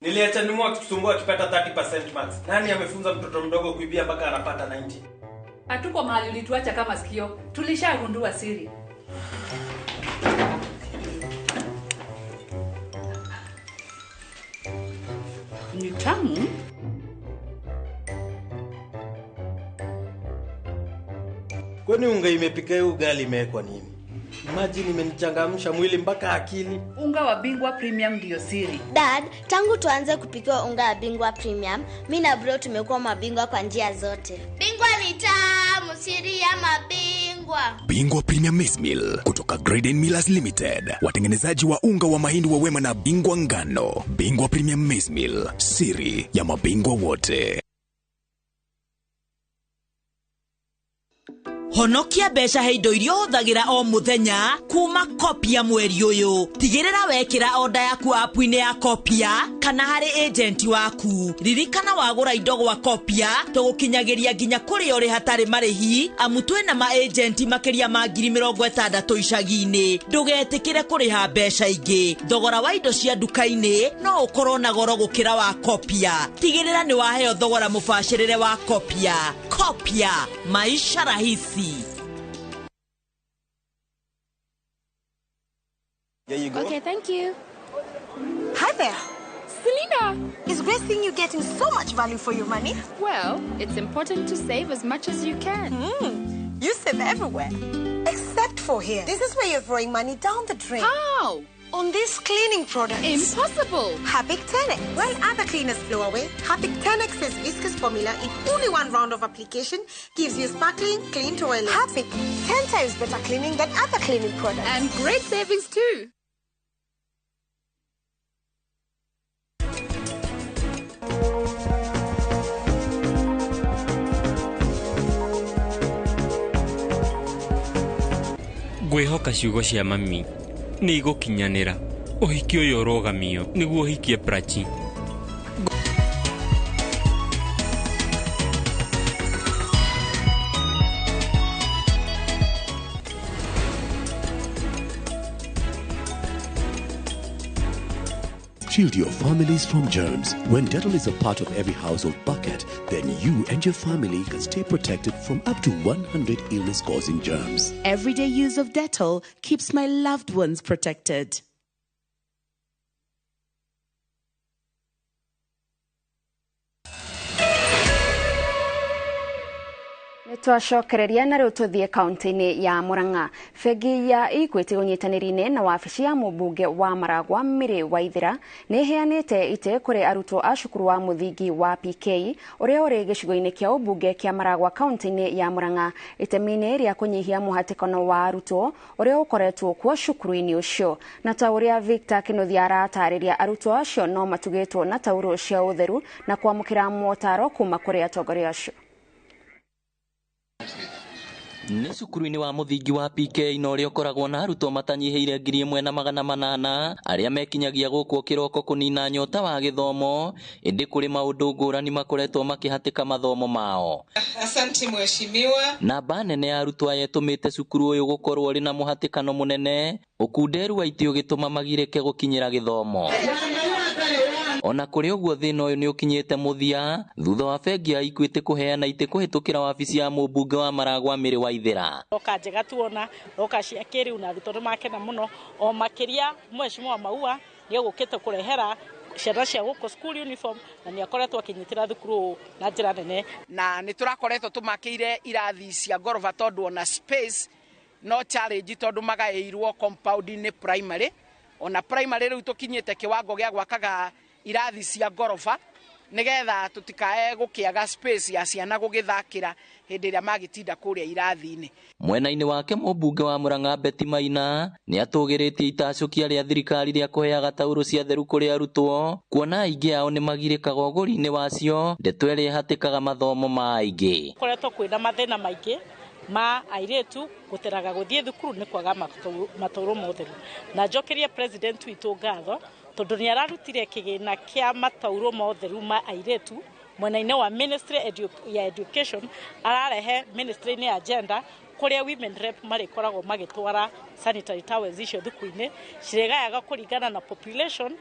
Niliacha nimu akitusumbua akipata 30% marks. Nani amefunza mtoto mdogo kuibia mpaka anapata 90? Hatuko mahali ulituacha kama sikio. Tulishagundua siri. Ni tamu. Kwani unga imepika hiyo ugali imewekwa nini? Imagine imenichangamsha mwili mpaka akili. Unga wa Bingwa Premium ndio siri. Dad, tangu tuanze kupika unga wa Bingwa Premium, mimi na bro tumekuwa mabingwa kwa njia zote. Bingwa ni tamu, siri ya mabingwa. Bingwa Premium Maize Meal kutoka Graden Millers Limited, watengenezaji wa unga wa mahindi wa Wema na Bingwa Ngano. Bingwa Premium Maize Meal, siri ya mabingwa wote. Honokia mbeca he indo iria ũhũthagĩra o mũthenya kuma Kopia mweri ũyũ. Tigĩrĩra wekĩra oda yaku app-inĩ ya Kopia kana harĩ agent waku. Ririkana wagũra indo gwa Kopia tũgũkinyagĩria nginya kũrĩa ũrĩ hatarĩ marĩhi, amu twĩna ma agent makĩria ma 60,000 icagi-inĩ. Ndũgetĩkĩre kũrĩha mbeca ingĩ. Thogora wa indo cia nduka-inĩ no ũkorwo na goro gũkĩra wa Kopia. Tigĩrĩra nĩ waheo thogora mũbacĩrĩre wa Kopia. Kopia, maisha rahisi. There you go. Okay, thank you. Hi there. Selena! It's great seeing you getting so much value for your money. Well, it's important to save as much as you can. You save everywhere, except for here. This is where you're throwing money down the drain. How? On these cleaning products. Impossible! Harpic 10X. While other cleaners blow away, Harpic 10X's viscous formula in only one round of application gives you sparkling, clean toilets. Harpic, 10 times better cleaning than other cleaning products. And great savings too. Ngwĩhoka ciugo cia mami nĩ igũkinyanĩra. Ũhiki ũyũ ũrũgamio nĩguo ũhikie Prachi. Shield your families from germs. When Dettol is a part of every household bucket, then you and your family can stay protected from up to 100 illness-causing germs. Everyday use of Dettol keeps my loved ones protected. Nĩ Twacokereria na rĩu tũthiĩ kaunti-inĩ ya Murang'a. Bengi ya Equity ũnyitanĩri-inĩ na wabici ya mũmbunge wa Maragwa Mary Waithera nĩ ĩheanĩte itĩ kũrĩ arutwo a cukuru wa mũthingi wa PK ũrĩa ũrĩ gĩcigo-inĩ kĩa ũmbunge kĩa Maragwa kaunti-inĩ ya Murang'a itemi-inĩ rĩa kũnyihia mũhatĩkano wa arutwo ũrĩa ũkoretwo kuo cukuru-inĩ ũcio. Na ta ũrĩa Victor Kinuthia aratarĩria, arutwo acio no matugĩtwo na taurũ cia ũtheru na kwamũkĩra motaro kuma kũrĩ atongoria acio. Nĩ cukuru-inĩ wa mũthingi wa PK na ũrĩa ũkoragwo na arutwo matanyihĩire 1800 arĩa mekinyagia gũkũ kĩroko kũnina nyota wa gĩthomo, ĩndĩ kũrĩ maũndũ ngũrani makoretwo makĩhatĩka mathomo mao. Asante mheshimiwa. Namba nene ya arutwo aya ĩtũmĩte cukuru ũyũ gũkorwo ũrĩ na mũhatĩkano mũnene, ũkunderu wa itĩ ũgĩtũma magirĩke gũkinyĩra gĩthomo. Ona kũrĩ ũguo thĩna ũyũ nĩ ũkinyĩte mũthia thutha wa bengi ya Equity kũheana itĩ kũhĩtũkĩra wabici ya mũmbunge wa Maragwa Mary Waithera. Roka njega tuona roka cia kĩrĩu na arutwo nĩmakena mũno, o makĩria mheshimiwa Maua nĩ egũkĩte kũrehera ciana cia gũkũ school uniform na nĩ akoretwo akĩnyitĩra thukuru ũũ na njĩra nene. Na nĩ tũrakoretwo tũmakĩire irathi cia ngoroba tondũ ona space no challenge tondũ magaĩirwo compound-inĩ primary. Ona primary rĩu tũkinyĩte kĩwango gĩa gwakaga irathi cia ngoroba nigetha tutikae gukiaga space ya ciana gugithakira hindi ria magitinda kuria irathi-ini. Mwena-inĩ wake mũmbunge wa Murang'a Betty Maina nĩ atũgĩrĩtie itacũkia rĩa thirikari rĩa kũheaga taurũ cia theru kũrĩ arutwo, kuona aingĩ ao nĩ magirĩkaga ũgũri-inĩ wacio, ndeto ĩrĩa ĩhatĩkaga mathomo ma aingĩ. Koretwo kwĩna mathĩna maingĩ ma airĩtu gũteraga gũthiĩ thukuru nĩ kwaga mataurũ ma ũtheru, na njokerie president witũ ngatho tondũ nĩ ararutire kĩgĩna kĩa mataurũ ma ũtheru ma airĩtu mwena-inĩ wa ministry ya education, ararehe ministry-inĩ ya gender kũrĩa women rep marĩkoragwo magĩtwara sanitary towels icio thukuru-inĩ, cirĩgayaga kũringana na population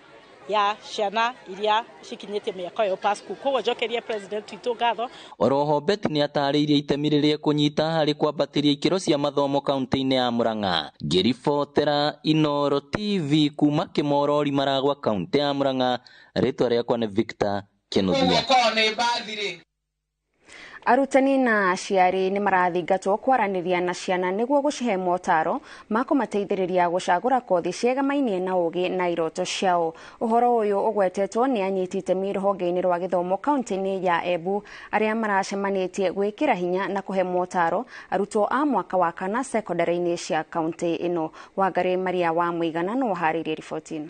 ya ciana iria cikinyĩtie mĩaka ĩyo pa school. Koguo njokerie president witũ ngatho. Oroho Betty nĩ atarĩirie itemi rĩrĩa ekũnyita harĩ kwambatĩria ikĩro cia mathomo kaunti-inĩ ya Murang'a. Ngĩribotera Inooro TV kuma Kĩmorori Maragwa, kaunti ya Murang'a, rĩtwa rĩakwa nĩ Victor Kinuthia. Arutani na aciari nĩ marathingatwo kwaranĩria na ciana nĩguo gũcihe motaro ma kũmateithĩrĩria gũcagũra kothi ciegamainie na ũgĩ na iroto ciao. Ũhoro ũyũ ũgwetetwo nĩ anyiti itemi rũhonge-inĩ rwa gĩthomo kaunti-inĩ ya Embu arĩa maracemanĩtie gwĩkĩra hinya na kũhe motaro arutwo a mwaka wa kana sekondarĩ-inĩ cia kaunti ĩno. Wangari Maria wa Mũigana no ũharĩirie riboti ĩno.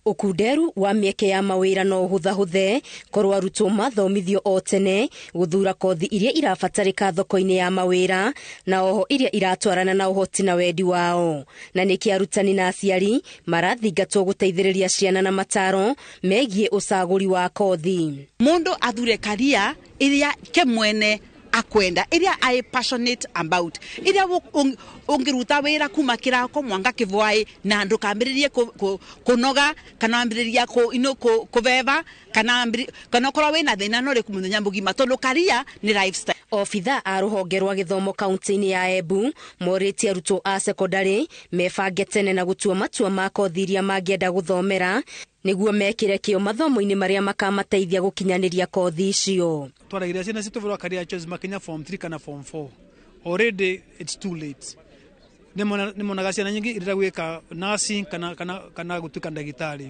Ũkunderu wa mĩeke ya mawĩra no ũhũthahũthe korwo arutwo mathomithio o tene gũthura kothi iria irabatarĩka thoko-inĩ ya mawĩra na oho iria iratwarana na ũhoti na wendi wao. Na nĩkĩ arutani na aciari marathingatwo gũteithĩrĩria ciana na mataro megiĩ ũcagũri wa kothi. Mũndũ athure karia iria ke mwene akwenda, iria I passionate about, iria ungiruta wira kuma kirako mwanga kivwai na ndukambiririe kunoga kana ambiriria kuveva kana kana korwo wina thina no riku muthenya mugima tondu karia ni lifestyle. Obitha a rũhonge rwa gĩthomo kaunti-inĩ ya Embu morĩtie arutwo a sekondarĩ mebange tene na gũtua matua ma kothi iria mangĩenda gũthomera nĩguo mekĩre kĩo mathomo-inĩ marĩa makamateithia gũkinyanĩria kothi icio. Twaragiria ciana citũ bũrũri wa career choice makinya form 3 kana form 4. Already it's too late. Nĩ monaga ciana nyingĩ irenda gwĩka nursing kana gũtuĩka ndagĩtarĩ,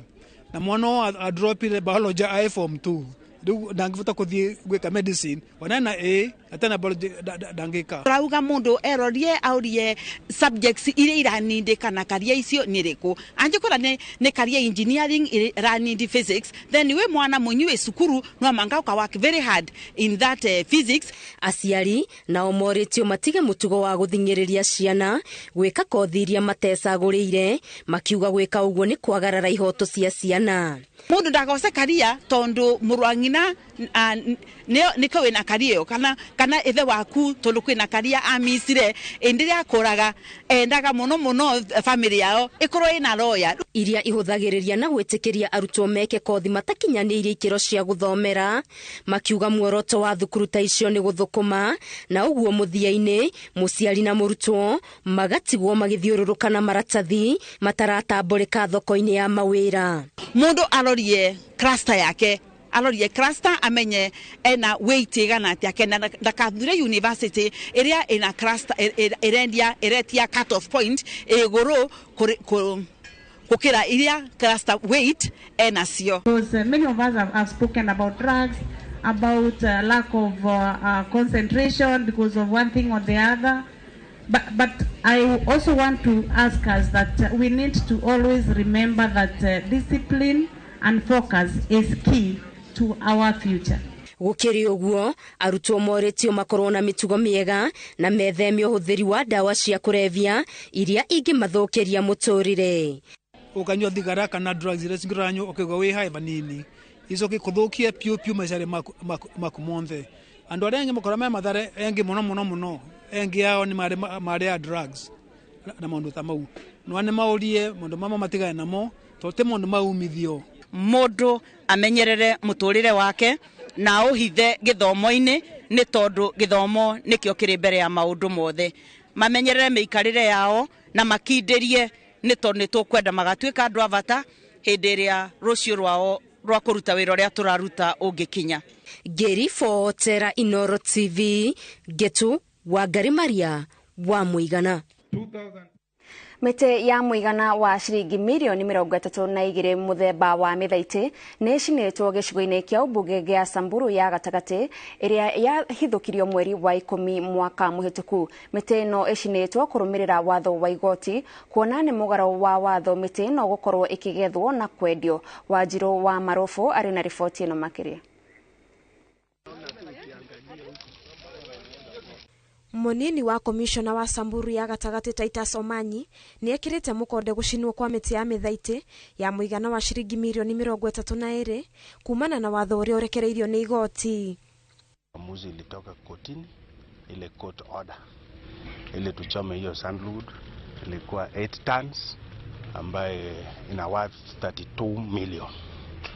na mwana adropire biology ae form 2 rĩu ndangĩbota kũthiĩ gwĩka medicine ona na A atena biology ndangĩka. Turauga mundu erorie aurie subjects iria iranindika na karia icio ni riku, angikora ni karia engineering iranindi physics, then we mwana munyue cukuru no manga uka work very hard in that physics. Aciari nao moritio matige mutugo wa guthingiriria ciana gwika kothi iria matecagurire, makiuga gwika uguo ni kwagarara ihoto cia ciana. Mundu ndagose karia tondu murwangina niko wina karia kana ithe waku tondu kwina karia amisire indi akuraga endaga muno muno family yao ikorwo ina lawyer. Iria ihuthagiriria na gwitikiria arutwo meke kothi matakinyaniirie ikiro cia guthomera, makiuga muoroto wa thukuru ta icio ni guthukuma na uguo muthia-ini muciari na murutwo magatigwo magithiururuka na maratathi mataratambũrĩka thoko-inĩ ya mawĩra. Mundu arorie cluster yake Arorie cluster amenye ena weight igana atia kenda ndakathure university iria ina cluster irendia iretia cut off point iguru gukira iria cluster weight ena cio. Because many of us have spoken about drugs, about lack of concentration because of one thing or the other. But I also want to ask us that we need to always remember that discipline and focus is key to our future. Gukiri uguo arutwo moretio makorwo na mitugo miega na metheme uhuthiri wa ndawa cia kurevia iria ingimathukiria muturire. Ukanyua thigara kana drugs iria cingiranywo ukigwa wi hai vanini icoke kuthukie piu piu maicari maku monthe. Andu aria angi makorwo me Mathare engi muno muno muno engi ao ni mari a drugs na maundu ta mau no ni maurie maundu mama matigane namo to ti maundu maumithio. Mundu amenyerere muturire wake na uhithe githomo-ini ni tondu githomo nikio kiri mbere ya maundu mothe. Mamenyerere miikarire yao na makindirie ni tondu ni tukwenda magatuika andu a bata hindi iria rucio rwao rwa kuruta wira uria turaruta ungikinya. Ngiribotera Inoro TV, Ngetu Wangari Maria wa Muigana. Mĩtĩ ya mũigana wa ciringi mirioni 32 mũthemba wa mĩthaitĩ nĩ ĩcinĩtwo gĩcigo-inĩ kĩa ũmbunge gĩa Samburu ya gatagatĩ ĩrĩa yahithũkirio mweri wa 10 mwaka mũhĩtũku. Mĩtĩ ĩno ĩcinĩtwo kũrũmĩrĩra watho wa igoti kuona nĩ mũgarũ wa watho mĩtĩ ĩno gũkorwo ĩkĩgethwo na kwendio. Wanjirũ wa Marũbũ arĩ na riboti ĩno makĩria. Munini wa komishona wa Samburu ya gatagatĩ Titus Omanyi nĩ ekĩrĩte mũkonde gũcinwo kwa mĩtĩ ya mĩthaitĩ ya mũigana wa ciringi mirioni 32 kumana na watho ũrĩa ũrekereirio nĩ igoti. Uamuzi ilitoka kotini, ile court order ile tuchome hiyo sandalwood ilikuwa 8 tons ambaye ina worth 32 million.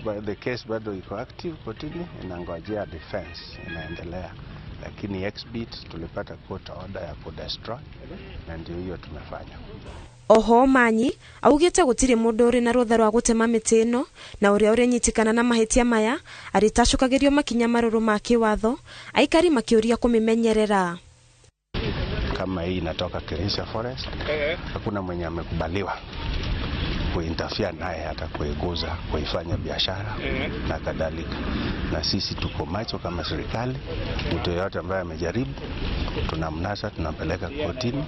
But the case bado iko active kotini, inangojea defense inaendelea. Lakini exhibit tulipata court order ya kudestroy na ndio hiyo tumefanya. Oho Manyi augite gutiri mundu uri na rutha rwa gutema miti ino na uria urenyitikana na mahitia maya aritacukagirio makinya maruru ma kiwatho aikari makiuria kumimenyerera. Kama hii inatoka Kirisha Forest, hakuna mwenye amekubaliwa kuinterfere naye hata kuiguza, kuifanya biashara na kadhalika. Na sisi tuko macho kama serikali, mtu yeyote ambaye amejaribu tunamnasa, tunampeleka kotini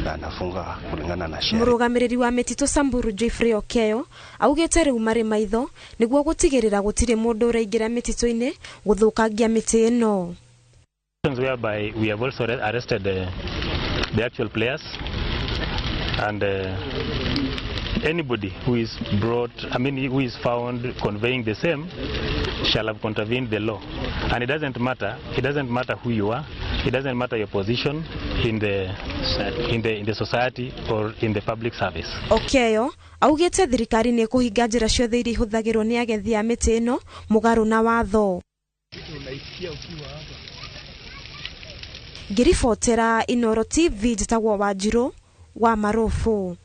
na anafunga kulingana na sheria. Murugamiriri wa mĩtitũ Samburu Geoffrey Okeyo augĩte rĩu marĩ maitho nĩguo gũtigĩrĩra gũtirĩ mũndũ ũraingĩra mĩtitũ-inĩ gũthũkangia mĩtĩ ĩno. Whereby we have also arrested the actual players and anybody who is brought, who is found conveying the same shall have contravened the law. And it doesn't matter who you are, it doesn't matter your position in the society or in the public service. Okeyo augĩte thirikari nĩ ĩkũhinga njĩra ciothe iria ihũthagĩrwo nĩ agethi a mĩtĩ ĩno mũgarũ na watho. Ngĩribotera Inoro TV njĩtagwo Wanjirũ wa Marũbũ.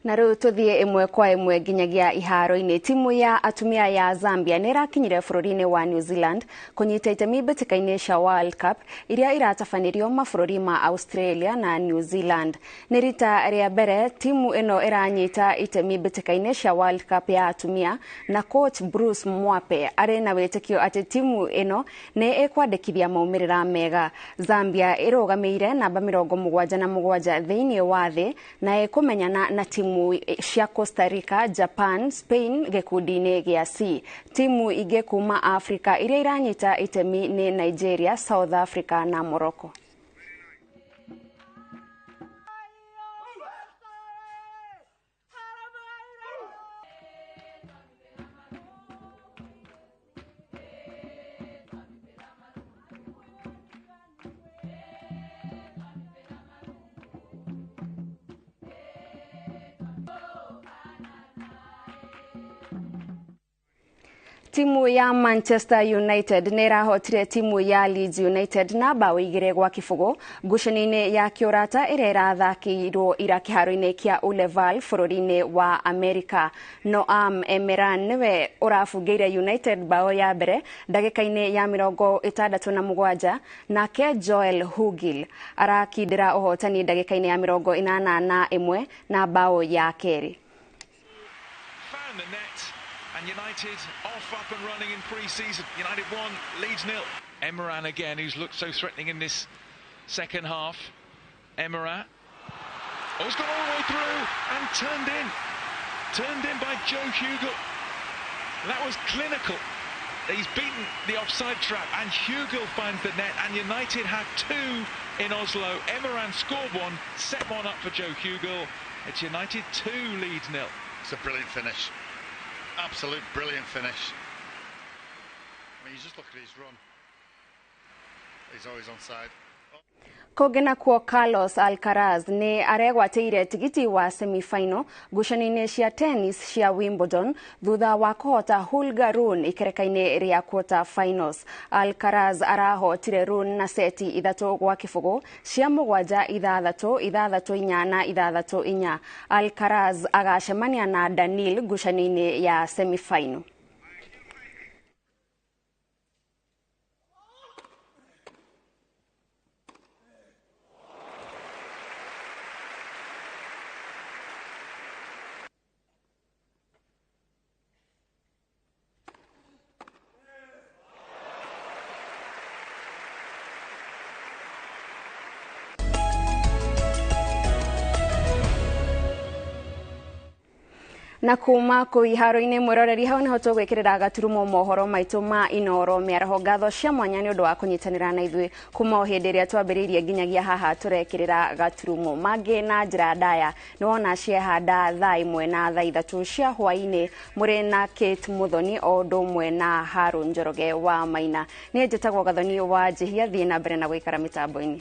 Na rĩu tũthiĩ ĩmwe kwa ĩmwe nginyagia iharo-inĩ. Timu ya atumia ya Zambia nĩ ĩrakinyire bũrũri-inĩ wa New Zealand kũnyita itemi mbĩtĩka-inĩ cia World Cup iria iratabanĩrio mabũrũri ma Australia na New Zealand. Nĩ rita rĩa mbere timu ĩno ĩranyita itemi mbĩtĩka-inĩ cia World Cup ya atumia, na coach Bruce Mwape arĩ na wĩtĩkio atĩ timu ĩno nĩ ĩkwandĩkithia maumĩrĩra mega. Zambia ĩrũgamĩire namba 77 thĩinĩ wa thĩ na ĩkũmenyana na timu cia Costa Rica, Japan, Spain gĩkundi-inĩ gĩa C. Timu ingĩ kuma Afrika iria iranyita itemi nĩ Nigeria, South Africa na Morocco. Timu ya Manchester United nĩ ĩrahotire timu ya Leeds United na bao 2-0 ngucanio-inĩ ya kĩũrata ĩrĩa ĩrathakĩirwo ira kĩharo-inĩ kĩa Uleval bũrũri-inĩ wa Amerika. Noam Emeran nĩwe ũrabungĩire United bao ya mbere ndagĩka-inĩ ya 67, nake Joel Hugill arakindĩra ũhotani ndagĩka-inĩ ya 81 na bao ya kerĩ. And United off up and running in pre-season. United 1, Leeds 0. Emeran again, who's looked so threatening in this second half. Emeran. Oh, it's gone all the way through and turned in. Turned in by Joe Hugill. That was clinical. He's beaten the offside trap and Hugill finds the net, and United have 2 in Oslo. Emeran scored 1, set 1 up for Joe Hugill. It's United 2, Leeds 0. It's a brilliant finish. Absolute brilliant finish. I mean, you just look at his run. He's always onside. Kũngĩ nakuo Carlos Alcaraz nĩ aregwatĩire tigiti wa semi-final ngucanio-inĩ cia tennis cia Wimbledon thutha wa kũhota Holger Rune ikereka-inĩ rĩa quarter finals. Alcaraz arahotire Rune na seti 3-0 cia 7 6 6 4 na 6 4. Alcaraz agacemania na Daniil ngucanio-inĩ ya semi-final. Na kuma kũu iharo-inĩ mwĩroreri hau nĩho tũgwĩkĩrĩra gaturumo mohoro maitũ ma Inooro mĩaraho. Ngatho cia mwanya nĩ ũndũ wa kũnyitanĩra na ithuĩ kuma o hĩndĩ ĩrĩa twambĩrĩirie nginyagia haha tũrekĩrĩra gaturumo mangĩ na njĩra ndaya. Nĩ wona ciehanda thaa 1 na thaa 3 cia hwaĩ-inĩ mũrĩ na Kate Muthoni o ũndũ ũmwe na Harũ Njoroge wa Maina. Niĩ njĩtagwo Gathoni wa Njihia, thiĩ na mbere na gũikara mĩtambo-inĩ.